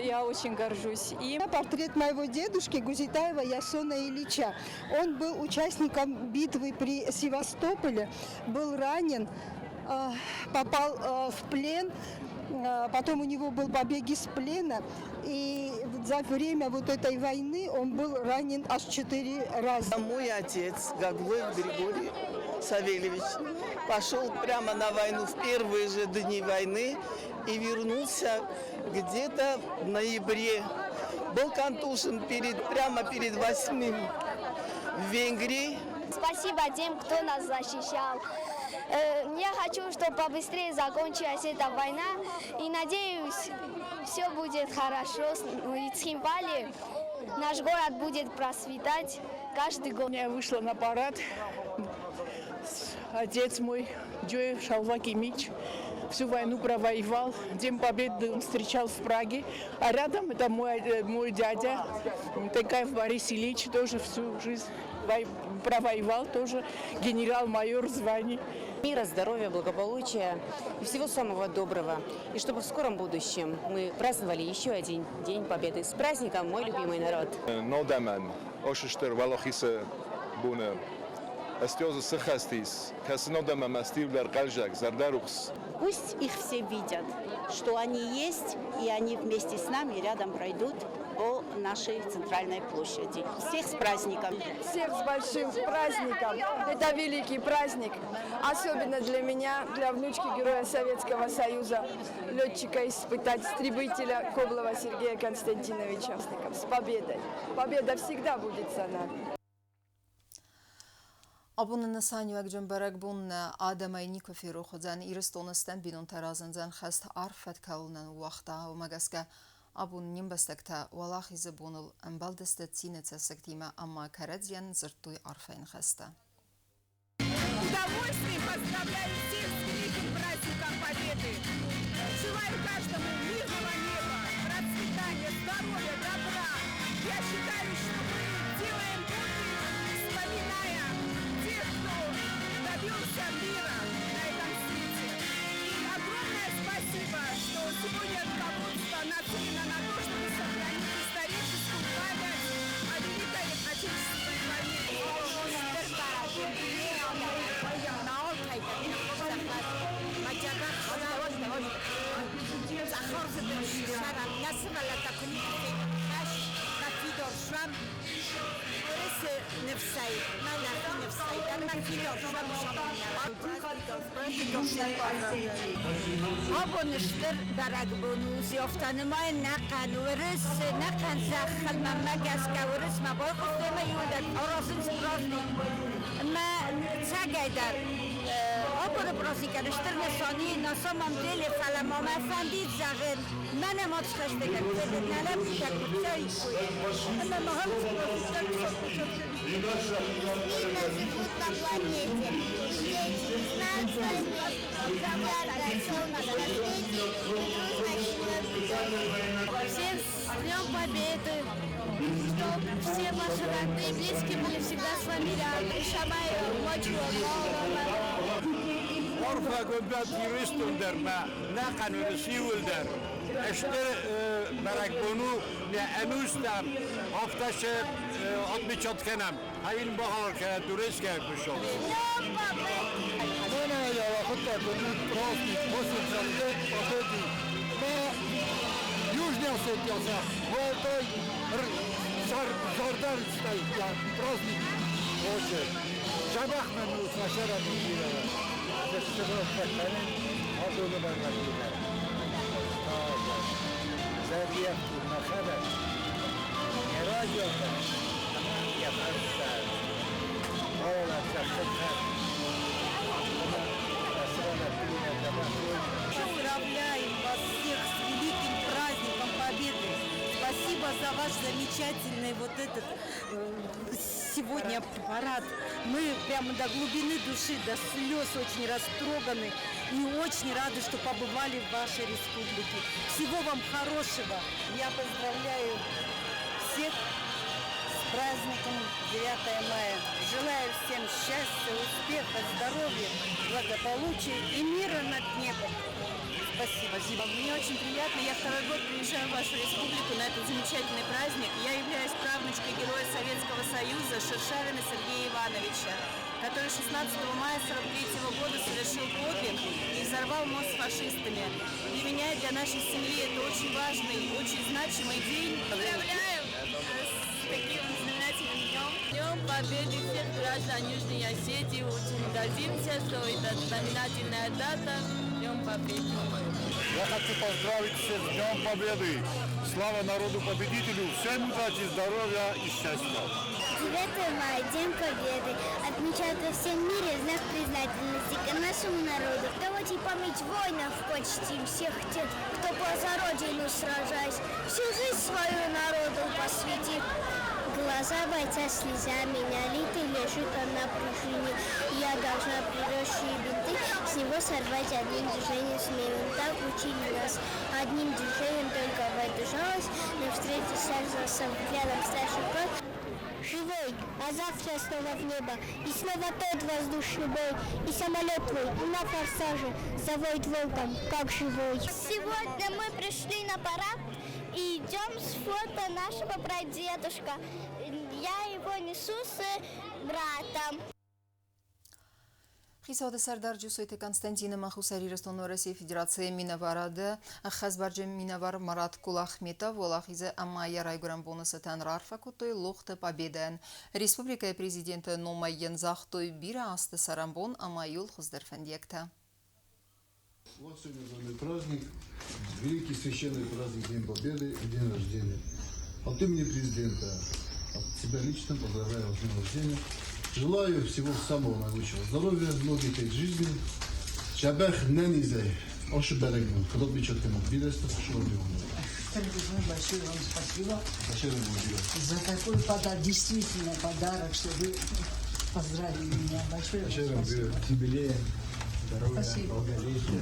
Я очень горжусь им.
Портрет моего дедушки Гузитаева Ясона Ильича. Он был участником битвы при Севастополе, был ранен, попал в плен, потом у него был побег из плена, и за время вот этой войны он был ранен аж 4 раза.
Мой отец, Гаглоев Григорий Савельевич, пошел прямо на войну в первые же дни войны и вернулся где-то в ноябре. Был контужен прямо перед 8 в Венгрии.
Спасибо тем, кто нас защищал. Я хочу, чтобы побыстрее закончилась эта война. И надеюсь, все будет хорошо. И Цхинвали, наш город будет процветать каждый год.
Я вышла на парад. Отец мой, Джоев Шалва Кимич, всю войну провоевал. День Победы он встречал в Праге. А рядом это мой дядя, Текаев Борис Ильич, тоже всю жизнь провоевал, тоже генерал-майор званий.
Мира, здоровья, благополучия и всего самого доброго. И чтобы в скором будущем мы праздновали еще один День Победы. С праздником, мой любимый народ!
Нодӕмӕн ошыстыр уӕлахисы боны ӕстёзы сыхӕстис, кӕцы нодӕмӕ мӕстиулӕр хъӕлзӕг, зӕрдӕрухс.
Пусть их все видят, что они есть, и они вместе с нами рядом пройдут по нашей центральной площади. Всех с праздником!
Всех с большим праздником! Это великий праздник, особенно для меня, для внучки героя Советского Союза, летчика-испытателя Коблова Сергея Константиновича. С победой! Победа всегда будет за нами!
Абоны нысаниуӕгджын бӕрӕгбон нӕ адӕмӕй никуы ферох уыдзӕн. Ирыстоны стӕм бинонтӕ разындзӕн хӕст арф фӕд кӕуыл нӕ ныууагъта, уымӕ гӕсгӕ абон не мбӕстӕгтӕ Уӕлахизы боныл ӕмбӕлдысты цины цӕссыгтимӕ ӕмӕ кӕрӕдзийӕн дзырдтой арфӕйы ныхӕстӕ.
Удовольствием поздравляю всех с великим праздником Победы! Желаю каждому мирного неба, процветания, здоровья, добра! Я считаю, что мы делаем подвиг, вспоминая тех, кто добился мира на этом свете. И огромное спасибо, что сегодня руководство нацелено на то, чтобы сохранить историческую память о Великой Отечественной войне.
Абон стыр бӕрӕгбон у, афтӕ нымайын ӕнӕхъӕн Уырыс, ӕнӕхъӕн зӕххыл, мӕнмӕ гӕсгӕ, Уырысмӕ байхъуыстой ӕмӕ иуылдӕр аразынц праздник. Ӕмӕ цӕгӕйдӕр абоны праздникӕн стыр нысан и на самом деле, фӕлӕ ма мӕ фӕндид зӕгъын, мӕнӕ ма хӕстӕгӕн нӕ лӕппутӕ куы цӕуиккой, ӕмӕ ма
Мирно живут на планете. Дети не знают войны. Яркое солнышко светит, и дружно семьей
Всех с Днем Победы! Чтобы все ваши родные и близкие были всегда с вами рядом. Шамай
Арфӕгонд уӕд Ирыстон дӕр мӕ ӕнӕхъӕн Уырыс иууылдӕр. Стыр бӕрӕгбон у нӕ ӕнустӕм, афтӕ сӕ отмечать кӕнӕм. Хӕйын бахалар кӕнӕ турецкая куысты.
Мӕнӕ йӕ рахуыдта куыд праздник 85 Победы. Мӕ Южный Осетия уӕлдай зӕрдӕрыстӕй праздник хочет. Дзӕбӕх мын у фӕсӕрӕн бирӕ. Абоны бӕрӕгбонӕн. Зӕрдиӕгты мӕхӕдӕг йӕ радиотӕ ӕмӕ йӕ фӕрстӕ Ауалӕг ӕмӕ
Поздравляем вас всех с великим праздником Победы! Спасибо за ваш замечательный вот этот сегодня парад. Мы прямо до глубины души, до слез очень растроганы и очень рады, что побывали в вашей республике. Всего вам хорошего!
Я поздравляю всех с праздником 9 мая. Желаю всем счастья, успеха, здоровья, благополучия и мира над небом. Спасибо.
Спасибо. Мне очень приятно. Я второй год приезжаю в вашу республику на этот замечательный праздник. Я являюсь правнучкой героя Советского Союза Шершавина Сергея Ивановича, который 16 мая 1943 года совершил подвиг и взорвал мост с фашистами. Для меня и для нашей семьи это очень важный, очень значимый день.
Поздравляю с таким знаменательным днем.
Днем Победы всех граждан Южной Осетии. Очень гордимся, что это знаменательная дата. Днем Победы.
Я хочу поздравить всех с Днем Победы. Слава народу-победителю, всем удачи, здоровья и счастья.
9 мая, День Победы, отмечают во всем мире в знак признательности к нашему народу. Давайте память воинов почтим, всех тех, кто за Родину сражаясь, всю жизнь свою народу посвятив. Глаза бойца слезами налиты, лежит он на пружине. Я должна приросшие бинты с него сорвать одним движением смелым. Так учили нас одним движением, только в эту жалость, на встрече со взглядом старших брат. Живой, а завтра снова в небо, и снова тот воздушный бой, и самолет твой на форсаже завоет волком, как живой.
Сегодня мы пришли на парад и идем с фото нашего прадедушка. Я его несу с братом.
Хицауады сӕрдар Джусойты Константин ӕмӕ Хуссар Ирыстоны Уӕрӕсейы Федерацийы минӕварады ӕххӕстбарджын минӕвар Марат Кулахметов Уӕлахизы ӕмӕ йӕ райгуырӕн боны цытӕн раарфӕ кодтой Лохты Победӕйӕн. Республикӕйы президенты номӕй йын загътой бирӕ азты цӕрӕнбон ӕмӕ иууыл хуыздӕр фӕндиӕгтӕ.
Вот сегодня главный праздник, великий священный праздник День Победы и день рождения. От имени президента, от себя лично поздравляю вас с днем рождения. Желаю всего самого наилучшего здоровья, многих лет жизни. Дзӕбӕх ӕнӕнизӕй, ацы бӕрӕгбон, отмечать бирӕ
Большое вам спасибо
Большое
за такой подарок, действительно подарок, что вы поздравили меня. Большое вам спасибо.
С юбилеем, здоровья,
Спасибо.
долголетия.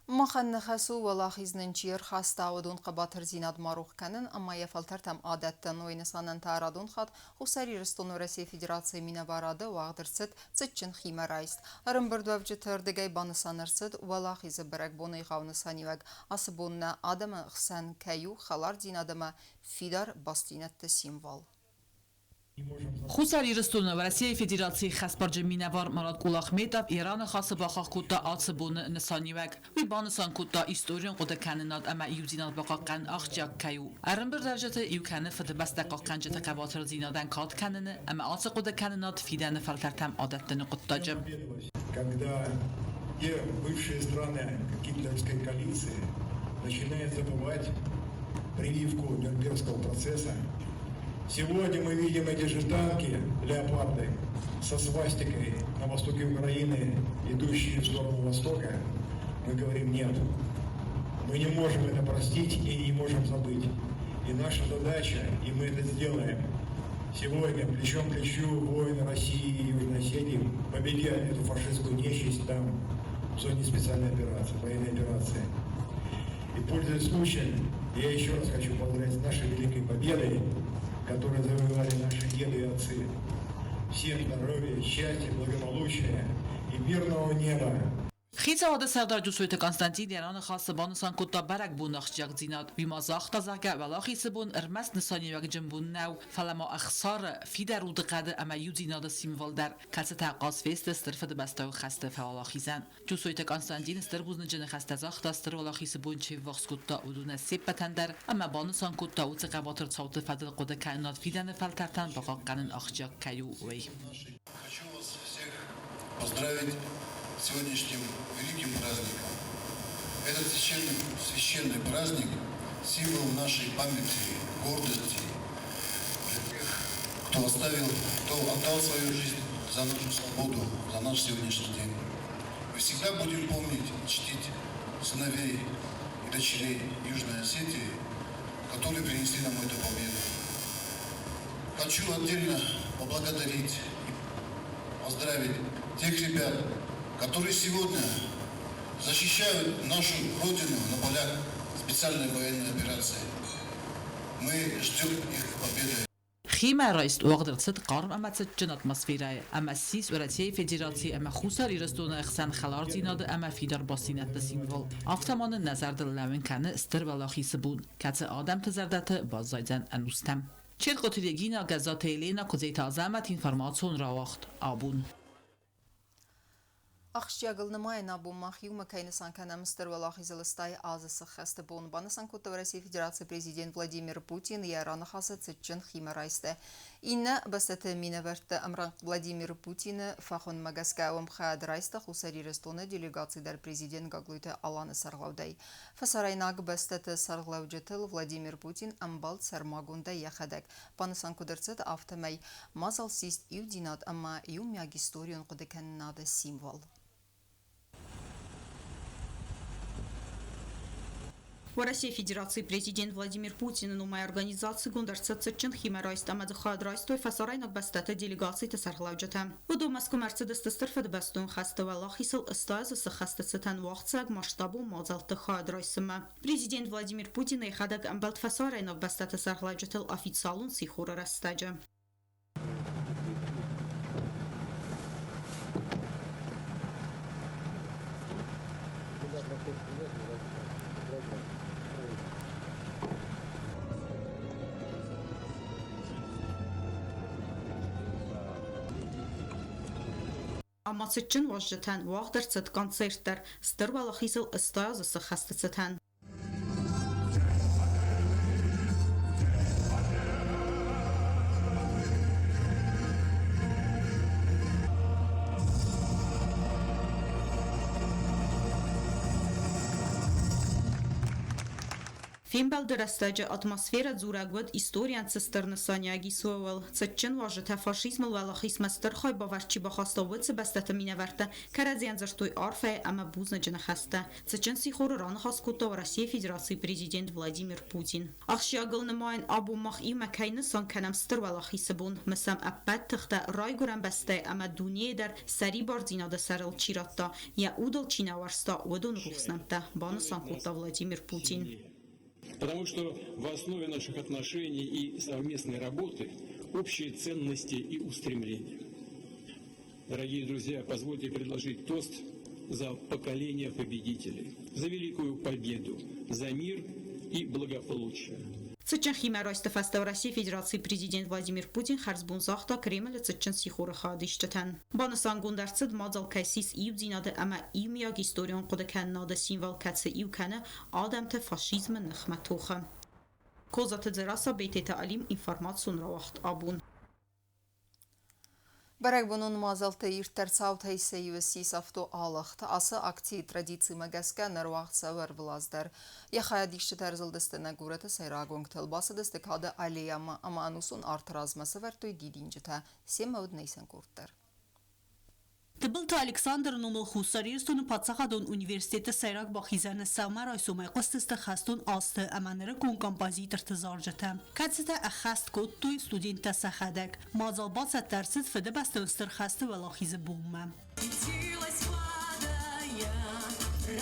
Махӕн нӕ хӕс у уӕлахиз нын чи ӕрхаста, уыдон хъӕбатырдзинад ма рох кӕнын ӕмӕ йӕ фӕлтӕртӕм адӕттын. Уый нысанӕн та радон хатт Хуссар Ирыстоны Уӕрӕсейы Федерацийы минӕварады уагъд ӕрцыд цытджын химӕрайст. Ӕрӕмбырдуӕвджыты ӕрдыгӕй банысан ӕрцыд Уӕлахизы бӕрӕгбоны егъау нысаниуӕг. Ацы бон нӕ адӕмы хсӕн кӕй у хӕлардзинад ӕмӕ фидар бастдзинӕдты символ.
Хуссар Ирыстоны Уӕрӕсейы Федерацийы хӕсбарджын минӕвар Марат Кулахметов йӕ раныхасы бахахх кодта ацы боны нысаниуӕг. Уый банысан кодта, историон хъуыдыкӕнынад ӕмӕ иудзинад бахъахъхъӕнын ахсджиаг кӕй у. Ӕрӕмбырдуӕвджыты иу кӕны Фыдыбӕстӕ хъахъхъӕнджыты хъӕбатырдзинадӕн кад кӕныны ӕмӕ ацы хъуыдыкӕнынад фидӕны фӕлтӕртӕм адӕттыны хъуыддаджы.
Когда те бывшие страны гитлеровской коалиции начинают забывать прививку Нюрнбергского процесса, сегодня мы видим эти же танки «Леопарды» со свастикой на востоке Украины, идущие в сторону Востока. Мы говорим «нет». Мы не можем это простить и не можем забыть. И наша задача, и мы это сделаем, сегодня плечом к плечу воины России и Южной Осетии победят эту фашистскую нечисть там, в зоне специальной операции, военной операции. И, пользуясь случаем, я еще раз хочу поздравить с нашей великой победой, которую завоевали наши деды и отцы. Всем здоровья, счастья, благополучия и мирного неба.
Хицауады сӕрдар Джусойты Константин йӕ раныхасы банысан кодта бӕрӕгбоны ахсджиагдзинад. Уый ма загъта, зӕгъгӕ, Уӕлахизы бон ӕрмӕст нысаниуӕгджын бон нӕу, фӕлӕ ма ӕхсары, фидар удыхъӕды ӕмӕ иудзинады символ дӕр, кӕцытӕ ахъаз фесты Стыр Фыдыбӕстӕйы хӕсты фӕуӕлахизӕн. Джусойты Константин стыр бузныджы ныхӕстӕ загъта, Стыр Уӕлахизы бон чи ввахс кодта, уыдонӕн се ппӕтӕн дӕр ӕмӕ банысан кодта, уыцы хъӕбатыр цауты фӕдыл хъуыды кӕнынад фидӕны фӕлтӕртӕн бахъахъхъӕнын ахсджиаг кӕй у, уый.
Хочу вас всех поздравить с сегодняшним великим праздником. Этот священный, священный праздник – символ нашей памяти, гордости для тех, кто оставил, кто отдал свою жизнь за нашу свободу, за наш сегодняшний день. Мы всегда будем помнить и чтить сыновей и дочерей Южной Осетии, которые принесли нам эту победу. Хочу отдельно поблагодарить и поздравить тех ребят, которые сегодня защищают нашу Родину на полях специальной военной операции. Мы ждем их победы.
Химӕрайст уагъд ӕрцыд хъарм ӕмӕ цытджын атмосферӕйы ӕмӕ ссис Уӕрӕсейы Федераци ӕмӕ Хуссар Ирыстоны ӕхсӕн хӕлардзинады ӕмӕ фидар бастдзинӕдты символ. Афтӕ ма нын нӕ зӕрдыл лӕууын кӕны Стыр Уӕлахизы бон, кӕцы адӕмты зӕрдӕты баззайдзӕн ӕнустӕм. Черкъоты Регина, Гӕззаты Елена, Куыдзеты Азӕмӕт, информацион рауагъд Абон.
Ахсджиагыл нымайын абон мах иумӕ кӕй нысан кӕнӕм Стыр Уӕлахизы лыстӕй азы сыххӕсты бон, банысан кодта Уӕрӕсейы Федерацийы Президент Владимир Путин йӕ раныхасы цытджын химӕрайсты. Иннӕ бӕстӕты минӕвӕртты ӕмрӕнхъ Владимир Путины фӕхуындмӕ гӕсгӕ уым хайад райста Хуссар Ирыстоны делегаци дӕр президент Гаглойты Аланы сӕргълӕудӕй. Фӕсарӕйнаг бӕстӕты сӕргълӕуджытыл Владимир Путин ӕмбӕлд сӕрмагондӕй йӕхӕдӕг. Банысан куыд ӕрцыд, афтӕмӕй мадзал ссис иудзинад ӕмӕ иумиаг историон хъуыдыкӕнынады символ.
Уӕрӕсейы Федерацийы Президент Владимир Путины номӕй организацигонд ӕрцыд цытджын химӕрайст ӕмӕ дзы хайад райстой фӕсарӕйнаг бӕстӕты делегациты сӕргълӕуджытӕ. Уыдон Мӕскуымӕ ӕрцыдысты Стыр Фыдыбӕстон хӕсты уӕлахизыл ӕстайазы сыххӕсты цытӕн уагъдцӕуӕг масштабон мадзӕлтты хайад райсынмӕ. Президент Владимир Путин йӕхӕдӕг ӕмбӕлд фӕсарӕйнаг бӕстӕты сӕргълӕуджытыл официалон сихоры рӕстӕджы. Ӕмӕ цытджын уазджытӕн уагъд ӕрцыд концерт дӕр Стыр Уӕлахизыл ӕстайазы сыххӕсты цытӕн. Фембӕлды рӕстӕджы атмосферӕ дзурӕг уыд историйӕн цы стыр нысаниуӕг ис, ууыл. Цытджын уазджытӕ фашизмыл уӕлахизмӕ стыр хайбавӕрд чи бахаста, уыцы бӕстӕты минӕвӕрттӕ кӕрӕдзийӕн дзырдтой арфӕйы ӕмӕ бузныджы ныхӕстӕ. Цытджын сихоры раныхас кодта Уӕрӕсейы Федерацийы Президент Владимир Путин. Ахсджиагыл нымайын абон мах иумӕ кӕй нысан кӕнӕм Стыр Уӕлахизы бон, мысӕм ӕппӕт тыхтӕ Райгуырӕн бӕстӕйы ӕмӕ дунейы дӕр сӕрибардзинады сӕрыл чи радта, йӕ удыл чи нӕ уарзта, уыдон рухс нӕмттӕ, банысан кодта Владимир Путин.
Потому что в основе наших отношений и совместной работы общие ценности и устремления. Дорогие друзья, позвольте предложить тост за поколение победителей, за великую победу, за мир и благополучие.
Цытджын химӕрайсты фӕстӕ Уӕрӕсейы Федерацийы Президент Владимир Путин хӕрзбон загъта Кремлы цытджын сихоры хайадисджытӕн. Банысангонд ӕрцыд, мадзал кӕй ссис иудзинады ӕмӕ иумиаг историон хъуыдыкӕнынады символ, кӕцы иу кӕны адӕмты фашизмы ныхмӕ тохы. Козаты Дзерассӕ, Бететы Алим, информацион рауагъд абон.
Бӕрӕгбонон мадзӕлттӕ ирддӕр цаутӕй сӕ иу ссис автоалыгъд. Ацы акцийы традицимӕ гӕсгӕ ныр уагъд цӕуы ӕрвылаз дӕр. Йӕ хайадисджытӕ ӕрзылдысты нӕ горӕты сӕйраг уынгтыл, бацыдысты Кады аллейӕмӕ ӕмӕ ӕнусон арты размӕ сӕвӕрдтой дидинджытӕ. Семӕ уыд нӕ исӕн къорд дӕр.
Тыбылты Александры номыл Хуссар Ирыстоны паддзахадон университеты сӕйраг бахизӕны сӕумӕрайсомӕй хъуыстысты хӕстон азты ӕмӕ нырыккон композиторты зарджытӕ, кӕцытӕ ӕххӕст кодтой студенттӕ сӕхӕдӕг. Мадзал бацӕттӕ ӕрцыд Фыдыбӕстӕйон Стыр хӕсты Уӕлахизы бонмӕ.
Летилась, падая,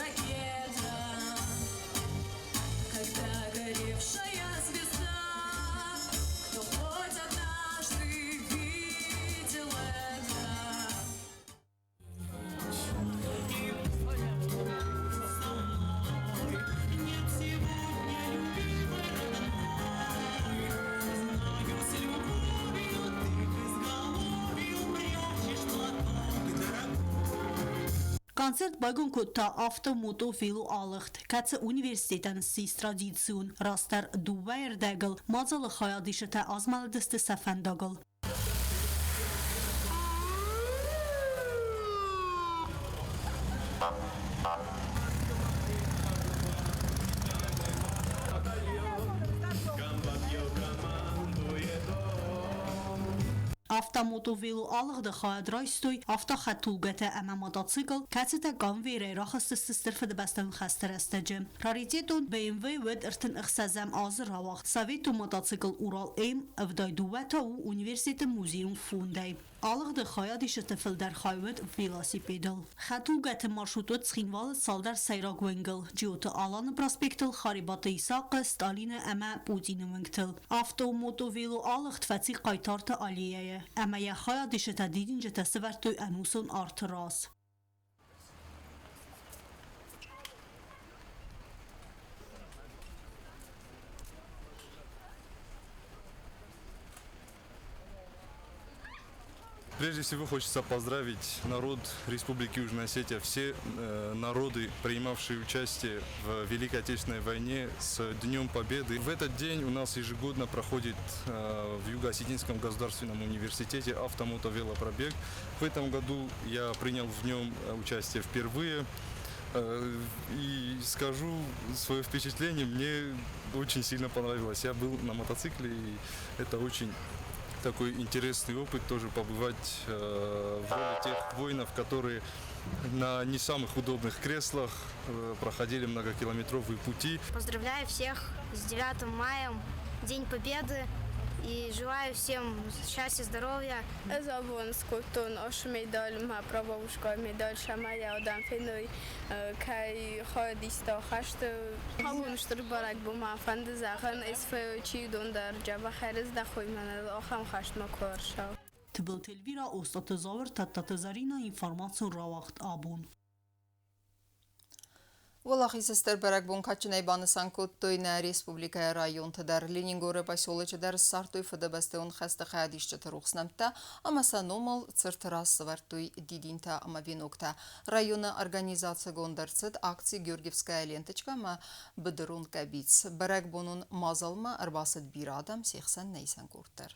ракета, когда горевшая звезда, кто хоть однажды видел это.
Концерт байгом кодта авто-мото-велоалыгъд, кӕцы университетӕн ссис традицион, растдӕр дыууӕ ӕрдӕгыл мадзалы хайадисджытӕ азмӕлыдысты сӕ фӕндагыл. Автомотовелоалыгъды хайад райстой автохӕдтулгӕтӕ ӕмӕ мотоцикл, кӕцытӕ конвейерӕй рахызтысты Стыр Фыдыбӕстӕйон хӕсты рӕстӕджы. Раритетон BMW уӕд 36-ӕм азы рауагъд советон мотоцикл Урал-М 72 та у университеты музейон фондӕй. Алыгъды хайадисджыты фылдӕр хай уыд велосипедыл. Хӕдтулгӕты маршрут уыд Цхинвалы цалдӕр сӕйраг уынгыл, Джиоты Аланы проспектыл, Харебаты Исахъы, Сталины ӕмӕ Путины уынгтыл. Авто-мото-вело алыгъд фӕци Хъайтарты аллеяйы ӕмӕ йӕ хайадисджытӕ дидинджытӕ сывӕрдтой ӕнусон арты раз.
Прежде всего хочется поздравить народ Республики Южная Осетия, все народы, принимавшие участие в Великой Отечественной войне, с Днем Победы. В этот день у нас ежегодно проходит в Юго-Осетинском государственном университете автомотовелопробег. В этом году я принял в нем участие впервые. И скажу свое впечатление, мне очень сильно понравилось. Я был на мотоцикле, и это очень такой интересный опыт тоже побывать в роли тех воинов, которые на не самых удобных креслах проходили многокилометровые пути.
Поздравляю всех с 9 мая, День Победы, и желаю всем счастья, здоровья.
Ӕз абон скодтон ашы медаль, мӕ прабабушка медаль сӕмӕ адӕм феной, кӕй хайад иста хӕсты. Абон стыр бӕрӕгбон мӕ фӕнды зӕгъын, СФО чи уыдон дӕр дзӕбӕх ӕрыздӕхой мӕнӕ ахӕм хӕстмӕ куы ӕрцӕуа.
Тыбылты Эльвира, Остъаты Зауыр, Тадтаты Зӕринӕ, информацион рауагъд абон.
Уӕлахизы стыр бӕрӕгбон кадджынӕй банысан кодтой нӕ республикӕйы районты дӕр. Ленингоры поселочы дӕр ссардтой Фыдыбӕстӕйон хӕсты хайадисджыты рухс нӕмттӕ ӕмӕ сӕ номыл цырты раз сӕвӕрдтой дидинтӕ ӕмӕ веноктӕ. Районы организацигонд ӕрцыд акци «Георгиевская ленточка» ӕмӕ «Быдырон къӕбиц». Бӕрӕгбонон мадзалмӕ ӕрбацыд бирӕ адӕм, се хсӕн нӕ исӕн къорд дӕр.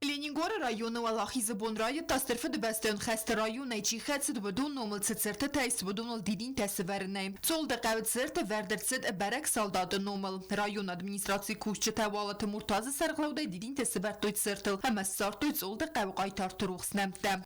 Ленингоры районы Уӕлахизы бон райдыдта Стыр Фыдыбӕстӕйон хӕсты районӕй чи хӕцыд, уыдон номыл цы цыртытӕ ис, уыдоныл дидинтӕ сывӕрынӕй. Цолды хъӕуы цырты вӕрд ӕрцыд бӕрӕг салдаты номыл. Районы администрацийы кусджытӕ Уалыты Муртазы сӕргълӕудӕй дидинтӕ сывӕрдтой цыртыл ӕмӕ ссардтой Цъолды хъӕуы хъайтарты рухс нӕмттӕ.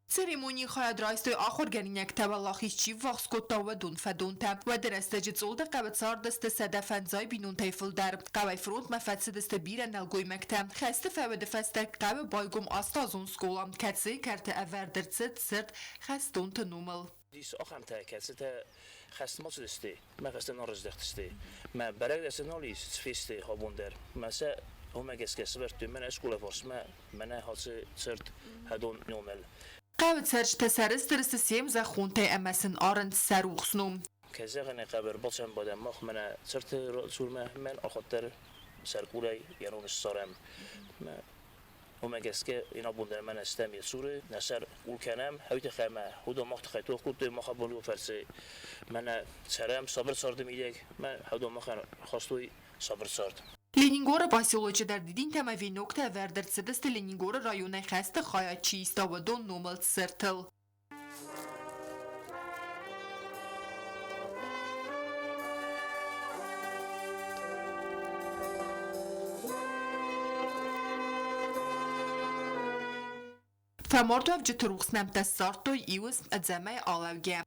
Церемонийы хайад райстой ахуыргӕнинӕгтӕ, уӕлахиз чи ввахс кодта, уыдон фӕдонтӕ. Уӕды рӕстӕджы Цъолды хъӕуы цардысты 105 бинонтӕй фылдӕр. Хъӕуӕй фронтмӕ фӕцыдысты бирӕ нӕлгоймӕгтӕ. Хӕсты фӕуды фӕстӕ хъӕуы байгом астазон скъола, кӕцыйы кӕрты ӕвӕрд ӕрцыд цырт хӕстонты номыл.
Ис ахӕмтӕ, кӕцытӕ хӕстмӕ цыдысты, мӕ фӕстӕ нал раздӕхтысты. Мӕ бӕрӕг дӕр сӕ нал ис, цы фесты абон дӕр. Мӕ сӕ Уымӕ гӕсгӕ сӕвӕрдтой мӕнӕ скъолайы фарсмӕ, мӕнӕ ацы цырт хӕдон номыл.
Хъӕуы цӕрджытӕ сӕрыстыр сты се мзӕххонтӕй ӕмӕ сын арынц сӕ рухс ном.
Кӕй зӕгъын ӕй хъӕбӕр бацӕмбадӕм мах мӕнӕ цырты цурмӕ, мӕн ахуыддӕр сӕркъулӕй йӕ ном ссарӕм. Уымӕ гӕсгӕ йын абон дӕр мӕнӕ стӕм йӕ цуры, нӕ сӕр къул кӕнӕм, уый тыххӕй ӕмӕ уыдон мах тыххӕй тох кодтой, мах абон уый фӕрцы мӕнӕ цӕрӕм сабыр царды мидӕг, мӕ уыдон махӕн хастой сабыр цард.
Ленингоры поселочы дӕр дидинтӕ ӕмӕ веноктӕ ӕвӕрд ӕрцыдысты Ленингоры районӕй хӕсты хайад чи иста, уыдон номыл цыртыл. Фӕмардуӕвджыты рухс нӕмттӕ ссардтой иуысм ӕдзӕмӕй алӕугӕ.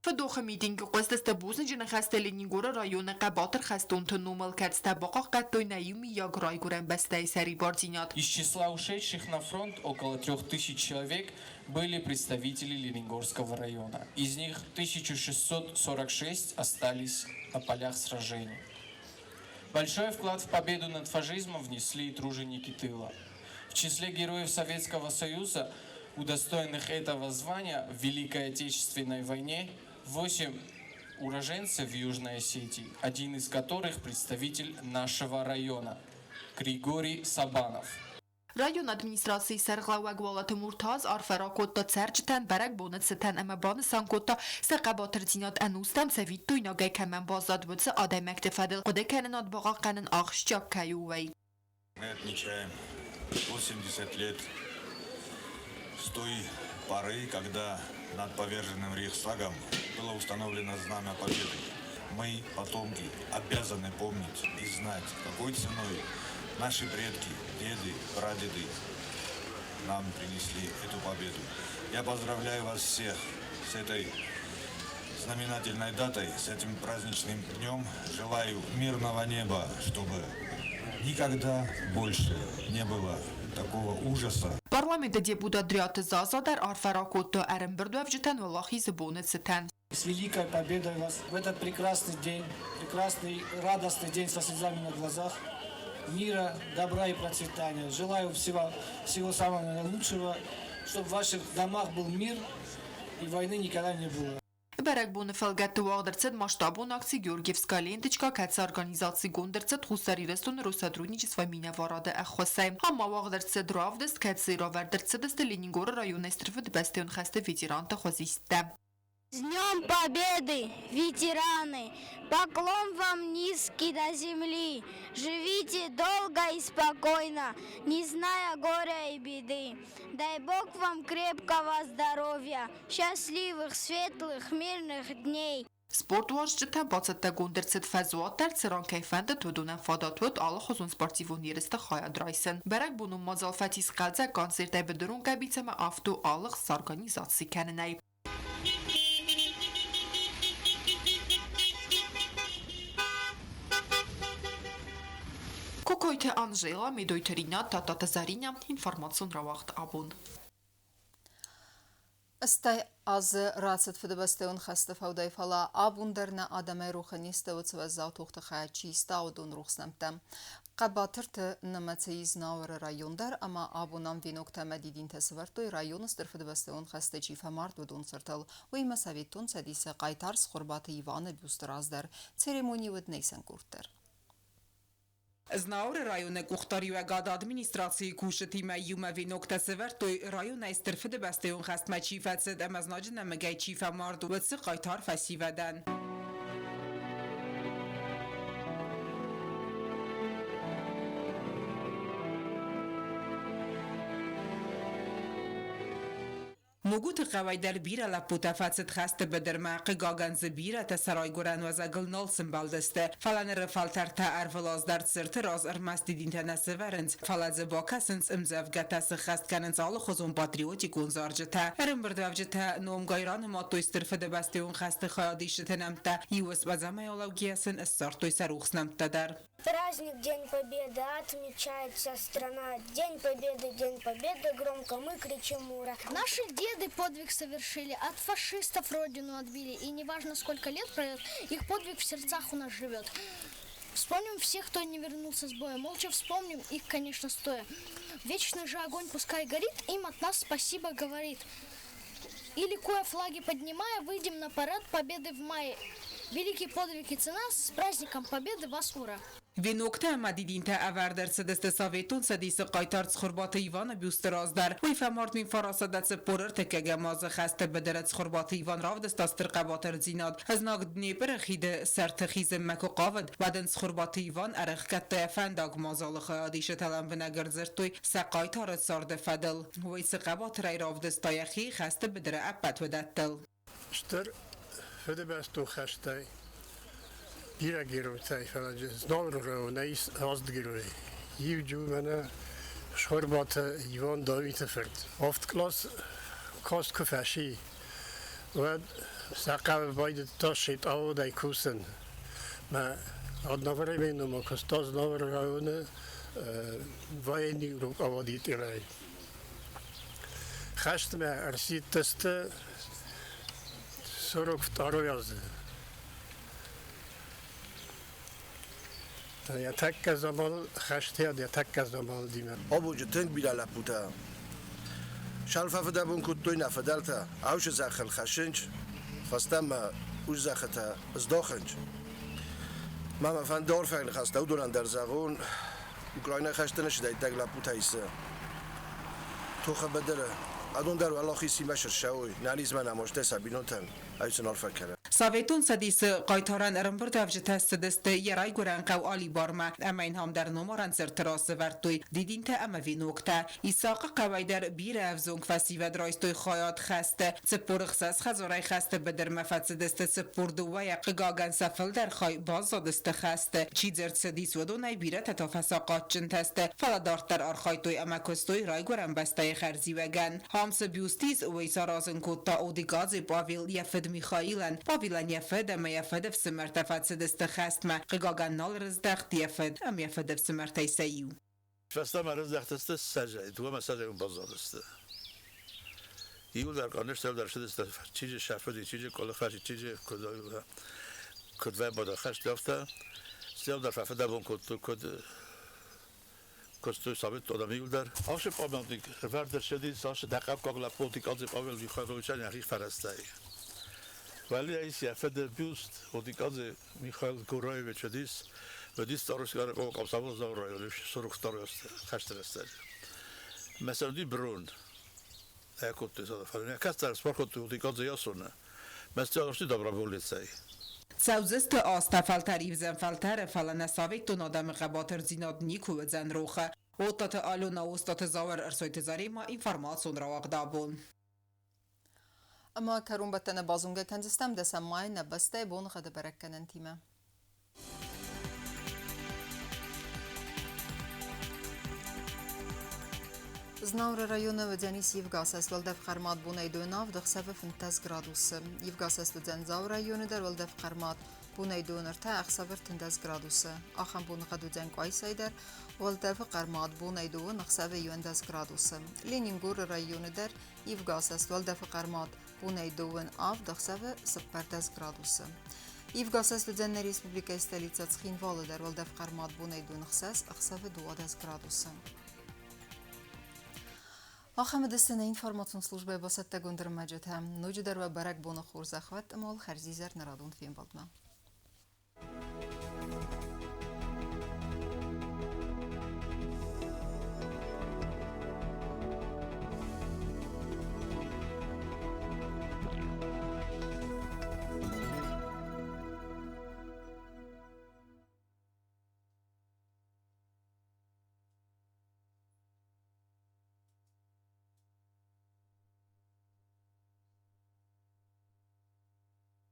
Фыдохы митингы хъуыстысты бузныджы ныхӕстӕ Ленингоры районы хъӕбатыр хӕстонты номыл, кӕцытӕ бахъахъхъӕдтой нӕ иумиаг райгуырӕн бӕстӕйы сӕрибардзинад.
Из числа ушедших на фронт около 3000 человек были представители Ленингорского района. Из них 1646 остались на полях сражений. Большой вклад в победу над фашизмом внесли и труженики тыла. В числе героев Советского Союза, удостоенных этого звания в Великой Отечественной войне, 8 уроженцев Южной Осетии, один из которых представитель нашего района – Григорий Сабанов.
Районы администрацийы сӕргълӕууӕг Уалыты Муртаз арфӕ ракодта цӕрджытӕн бӕрӕгбоны цытӕн ӕмӕ банысан кодта, сӕ хъӕбатырдзинад ӕнустӕм цӕвиттойнагӕй кӕмӕн баззад, уыцы адӕймӕгты фӕдыл хъуыдыкӕнынад бахъахъхъӕнын ахсджиаг кӕй у, уый.
Мы отмечаем 80 лет с той поры, когда над поверженным Рейхстагом было установлено Знамя Победы. Мы, потомки, обязаны помнить и знать, какой ценой наши предки, деды, прадеды нам принесли эту победу. Я поздравляю вас всех с этой знаменательной датой, с этим праздничным днем. Желаю мирного неба, чтобы никогда больше не было такого ужаса.
Парламенты депутат Дриаты Заза дӕр арфӕ ракодта ӕрӕмбырдуӕвджытӕн Уӕлахизы боны цытӕн.
С великой победой вас в этот прекрасный день, прекрасный, радостный день со слезами на глазах, мира, добра и процветания. Желаю всего, всего самого наилучшего, чтобы в ваших домах был мир и войны никогда не было.
Бӕрӕгбоны фӕлгӕтты уагъд ӕрцыд масштабон акци «Георгиевская ленточка», кӕцы организацигонд ӕрцыд Хуссар Ирыстоны Россотрудничество минӕварады ӕххуысӕй. Ам ма уагъд ӕрцыд равдыст, кӕцыйы равӕрд ӕрцыдысты Ленингоры районы Стыр Фыдыбӕстӕйон хӕсты ветеранты хуызисттӕ.
С Днем Победы, ветераны! Поклон вам низкий до земли. Живите долго и спокойно, не зная горя и беды. Дай Бог вам крепкого здоровья, счастливых, светлых, мирных дней.
Спортуарзджытӕ бацӕттӕгонд ӕрцыд фӕзуат дӕр, цыран кӕй фӕндыд, уыдонӕн фадат уыд алыхуызон спортивон ерысты хайад райсын. Бӕрӕгбонон мадзал фӕцис хъӕлдзӕг концертӕй быдырон къӕбиц ӕмӕ авто алыгъд сорганизаци кӕнынӕй. Кокойты Анжела, Медойты Ринат, Тататы Заринӕ, информацион рауагъд абон.
80 азы рацыд Фыдыбӕстӕйон хӕсты фӕудӕй, фӕлӕ абон дӕр нӕ адӕмӕй рохы не стӕуы уӕззау тохты хайад чи иста, уыдон рухс нӕмттӕ. Хъӕбатырты нымӕцы ис Знауыры район дӕр ӕмӕ абон ам веноктӕ ӕмӕ дидинтӕ сӕвӕрдтой районы Стыр Фыдыбӕстӕйон хӕсты чи фӕмард, уыдон цыртыл. Уыимӕ Советон Цӕдисы хъайтар Цхуырбаты Иваны бюсты раз дӕр. Церемони уыд Нейсӕнкурт дӕр.
Знауыры районы къухдариуӕгады администрацийы кусджытимӕ иумӕ веноктӕ сӕвӕрдтой районӕй Стыр Фыдыбӕстӕйон хӕстмӕ чи фӕцыд ӕмӕ знаджы нӕмыгӕй чи фӕмард, уыцы хъайтар фӕсивӕдӕн. Мугуты хъӕуӕй дӕр бирӕ лӕппутӕ фӕцыд хӕсты быдырмӕ, хъыгагӕн дзы бирӕтӕ сӕ райгуырӕн уӕзӕгыл нал сымбӕлдысты. Фӕлӕ ныры фӕлтӕртӕ ӕрвылаз дӕр цырты раз ӕрмӕст дидинтӕ нӕ сӕвӕрынц, фӕлӕ дзы бакӕсынц ӕмдзӕвгӕтӕ, сыххӕст кӕнынц алыхуызон патриотикон зарджытӕ. Ӕрӕмбырдуӕвджытӕ номгай ранымадтой Стыр Фыдыбӕстӕйон хӕсты хайадисджыты нӕмттӕ, иу ӕмӕ алӕугӕйӕ сын ссардтой сӕ рухс нӕмттӕ дӕр.
Праздник День Победы отмечает вся страна. День Победы, День Победы, громко мы кричим ура.
Наши деды подвиг совершили, от фашистов родину отбили. И неважно, сколько лет пройдет, их подвиг в сердцах у нас живет.
Вспомним всех, кто не вернулся с боя. Молча вспомним их, конечно, стоя. Вечный же огонь пускай горит, им от нас спасибо говорит. И ликуя флаги поднимая, выйдем на парад Победы в мае. Великий подвиг и цена, с праздником Победы вас, ура!
Веноктӕ ӕмӕ дидинтӕ ӕвӕрд ӕрцыдысты Советон Цӕдисы хъайтар Цхуырбаты Иваны бюсты раз дӕр. Уый фӕмард 1943 азы хӕсты быдыры. Цхуырбаты Иван равдыста стыр хъӕбатырдзинад. Знаг Днепры хиды сӕрты хизынмӕ куы хъавыд, уӕд ын Цхуырбаты Иван ӕрӕхгӕдта йӕ фӕндаг. Мадзалы хайадисджытӕ лӕмбынӕг ӕрдзырдтой сӕ хъайтары царды фӕдыл. Уый цы хъӕбатырӕй равдыста йӕхи хӕсты быдыры ӕппӕт уыдӕттыл.
Стыр Фыдыбӕстон хӕстӕй бирӕ геройтӕй, фӕлӕ Знауыры районӕй ис аст герой. Иу у мӕнӕ Схуырбаты Иван Давиты фырт. Авд кълас каст куы фӕци, уӕд сӕ хъӕуы байдыдта Сетъаудӕй кусын. Мӕ одновременно куыста Знауыры районы военный руководителӕй. Хӕстмӕ ӕрсидтысты 42 азы. Йӕ тӕккӕ заман хӕстӕн йӕ тӕккӕ заман
Абоджы тынг бирӕ лӕппутӕ сӕлфӕфыдӕбон кодтой нӕ фыдӕлтӕ, аусы зӕххыл хӕссынч, фӕстӕмӕ ус зӕххытӕ здохынч. Мӕ мӕ фӕнды арфӕйы ныхӕстӕ уыдонӕн дӕр зӕгъон, Украинӕйы хӕсты нысыдӕйттаг лӕппутӕ исы тохы быдыры. Адон дӕр уӕлахизимӕ сырсӕуой, нӕнизмӕ нӕмостӕй сӕ бинонтӕн ӕй сын арфӕ кӕны.
Советон Цӕдисы хъайтарӕн ӕрӕмбырдуӕвджытӕ ссыдысты йӕ райгуырӕн хъӕу Алибармӕ ӕмӕ йын ам дӕр номарӕн цырты раз сӕвӕрдтой дидинтӕ ӕмӕ веноктӕ. Исахъы хъӕуӕй дӕр бирӕ ӕвзонг фӕсивӕд райстой хайад хӕсты. 46 хӕдзарӕй хӕсты быдырмӕ фӕцыдысты 42-йӕ. Хъыгагӕн, сӕ фылдӕр хай баззадысты хӕсты. Чи дзырд цыдис, уыдонӕй бирӕтӕ та фӕсахъатджынтӕ сты, фӕлӕ дарддӕр архайдтой ӕмӕ куыстой райгуырӕн бӕстӕйы хӕрзиуӕгӕн. Ам цы бюст ис, уый саразын кодта Одикадзе Павел йӕ фыд Михаилӕн. Павелӕн йӕ фыд ӕмӕ йӕ фыдыфсымӕртӕ фӕцыдысты хӕстмӕ. Хъыгагӕн, нал рыздӕхт йӕ фыд ӕмӕ йӕ фыдыфсымӕртӕй сӕ иу.
Фӕстӕмӕ рыздӕхтысты сӕзӕй, дыууӕмӕ сӕзӕй уым баззадысты. Иуылдӕр къамисты ӕлдар ссыдысты, чи дзы сӕфыди, чи дзы къуылыхӕси, чи дзы куыд вӕйбады хӕст, афтӕ. Стӕй дӕр фӕфыдӕбон кодтой, куыд куыстой советон адӕм иуылдӕр. Ацы памятник ӕвӕрд ӕрцыди цас дӕхъӕуккаг лӕппуты Къадзи Павел Михайловичӕн йӕхи фӕрӕзтӕй. Уӕлейӕ ис йӕ фыды бюст, Одикадзе Михаил Гураевич уыдис, уыдис Староскары хъӕуы Комсомолдзау районы 42 хӕсты рӕстӕджы. Мӕ уыди брон. Ӕкодтой фӕлӕ кӕстӕр споркодтой Одикадзе Ясоны. Мӕ сты доброволецӕй.
Цӕудзысты азтӕ фӕлтӕр ивдзӕн фӕлтӕры, фӕлӕ нӕ советон адӕмы хъӕбатырдзинад никуы уыдзӕн рохы. Оттаты Алена, Остаты Зауыр, Ӕрсойты Заремӕ, информацион рауагъд абон.
Ӕмӕ кӕронбӕттӕны базонгӕ кӕндзыстӕм дӕсӕм майы нӕ бӕстӕйы боныгъӕды бӕрӕггӕнӕнтимӕ. Знауыры районы уыдзӕнис ивгӕсӕст уӕлдӕф хъӕрмад бонӕй дойнавд ӕхсӕвы 15 градусы. Ивгӕсӕст уыдзӕн Дзауы районы дӕр уӕлдӕф хъӕрмад бонӕй дон ӕртӕ, ӕхсӕвы 13 градусы. Ахӕм боныгъӕд уыдзӕн Къуайсайы дӕр уӕлдӕфы хъӕрмад бонӕй дон ӕхсӕвы 11 градусы. Ленингоры районы дӕр ивгӕсӕст уӕлдӕфы хъӕрмад бонӕй дыууын авд, ӕхсӕвы 14 градусы. Ивгӕсӕст уыдзӕн нӕ республикӕйы столицӕ Цхинвалы дӕр уӕлдӕф хъӕрмад бонӕй дон ӕхсӕз, ӕхсӕвы 12 градусы. Ахӕм уыдысты нӕ информацион службӕйы бацӕттӕгонд ӕрмӕджытӕ. Ноджыдӕр уӕ бӕрӕгбоны хорзӕх уӕд ӕмӕ уыл хӕрзизӕр нӕ радон фембӕлдмӕ.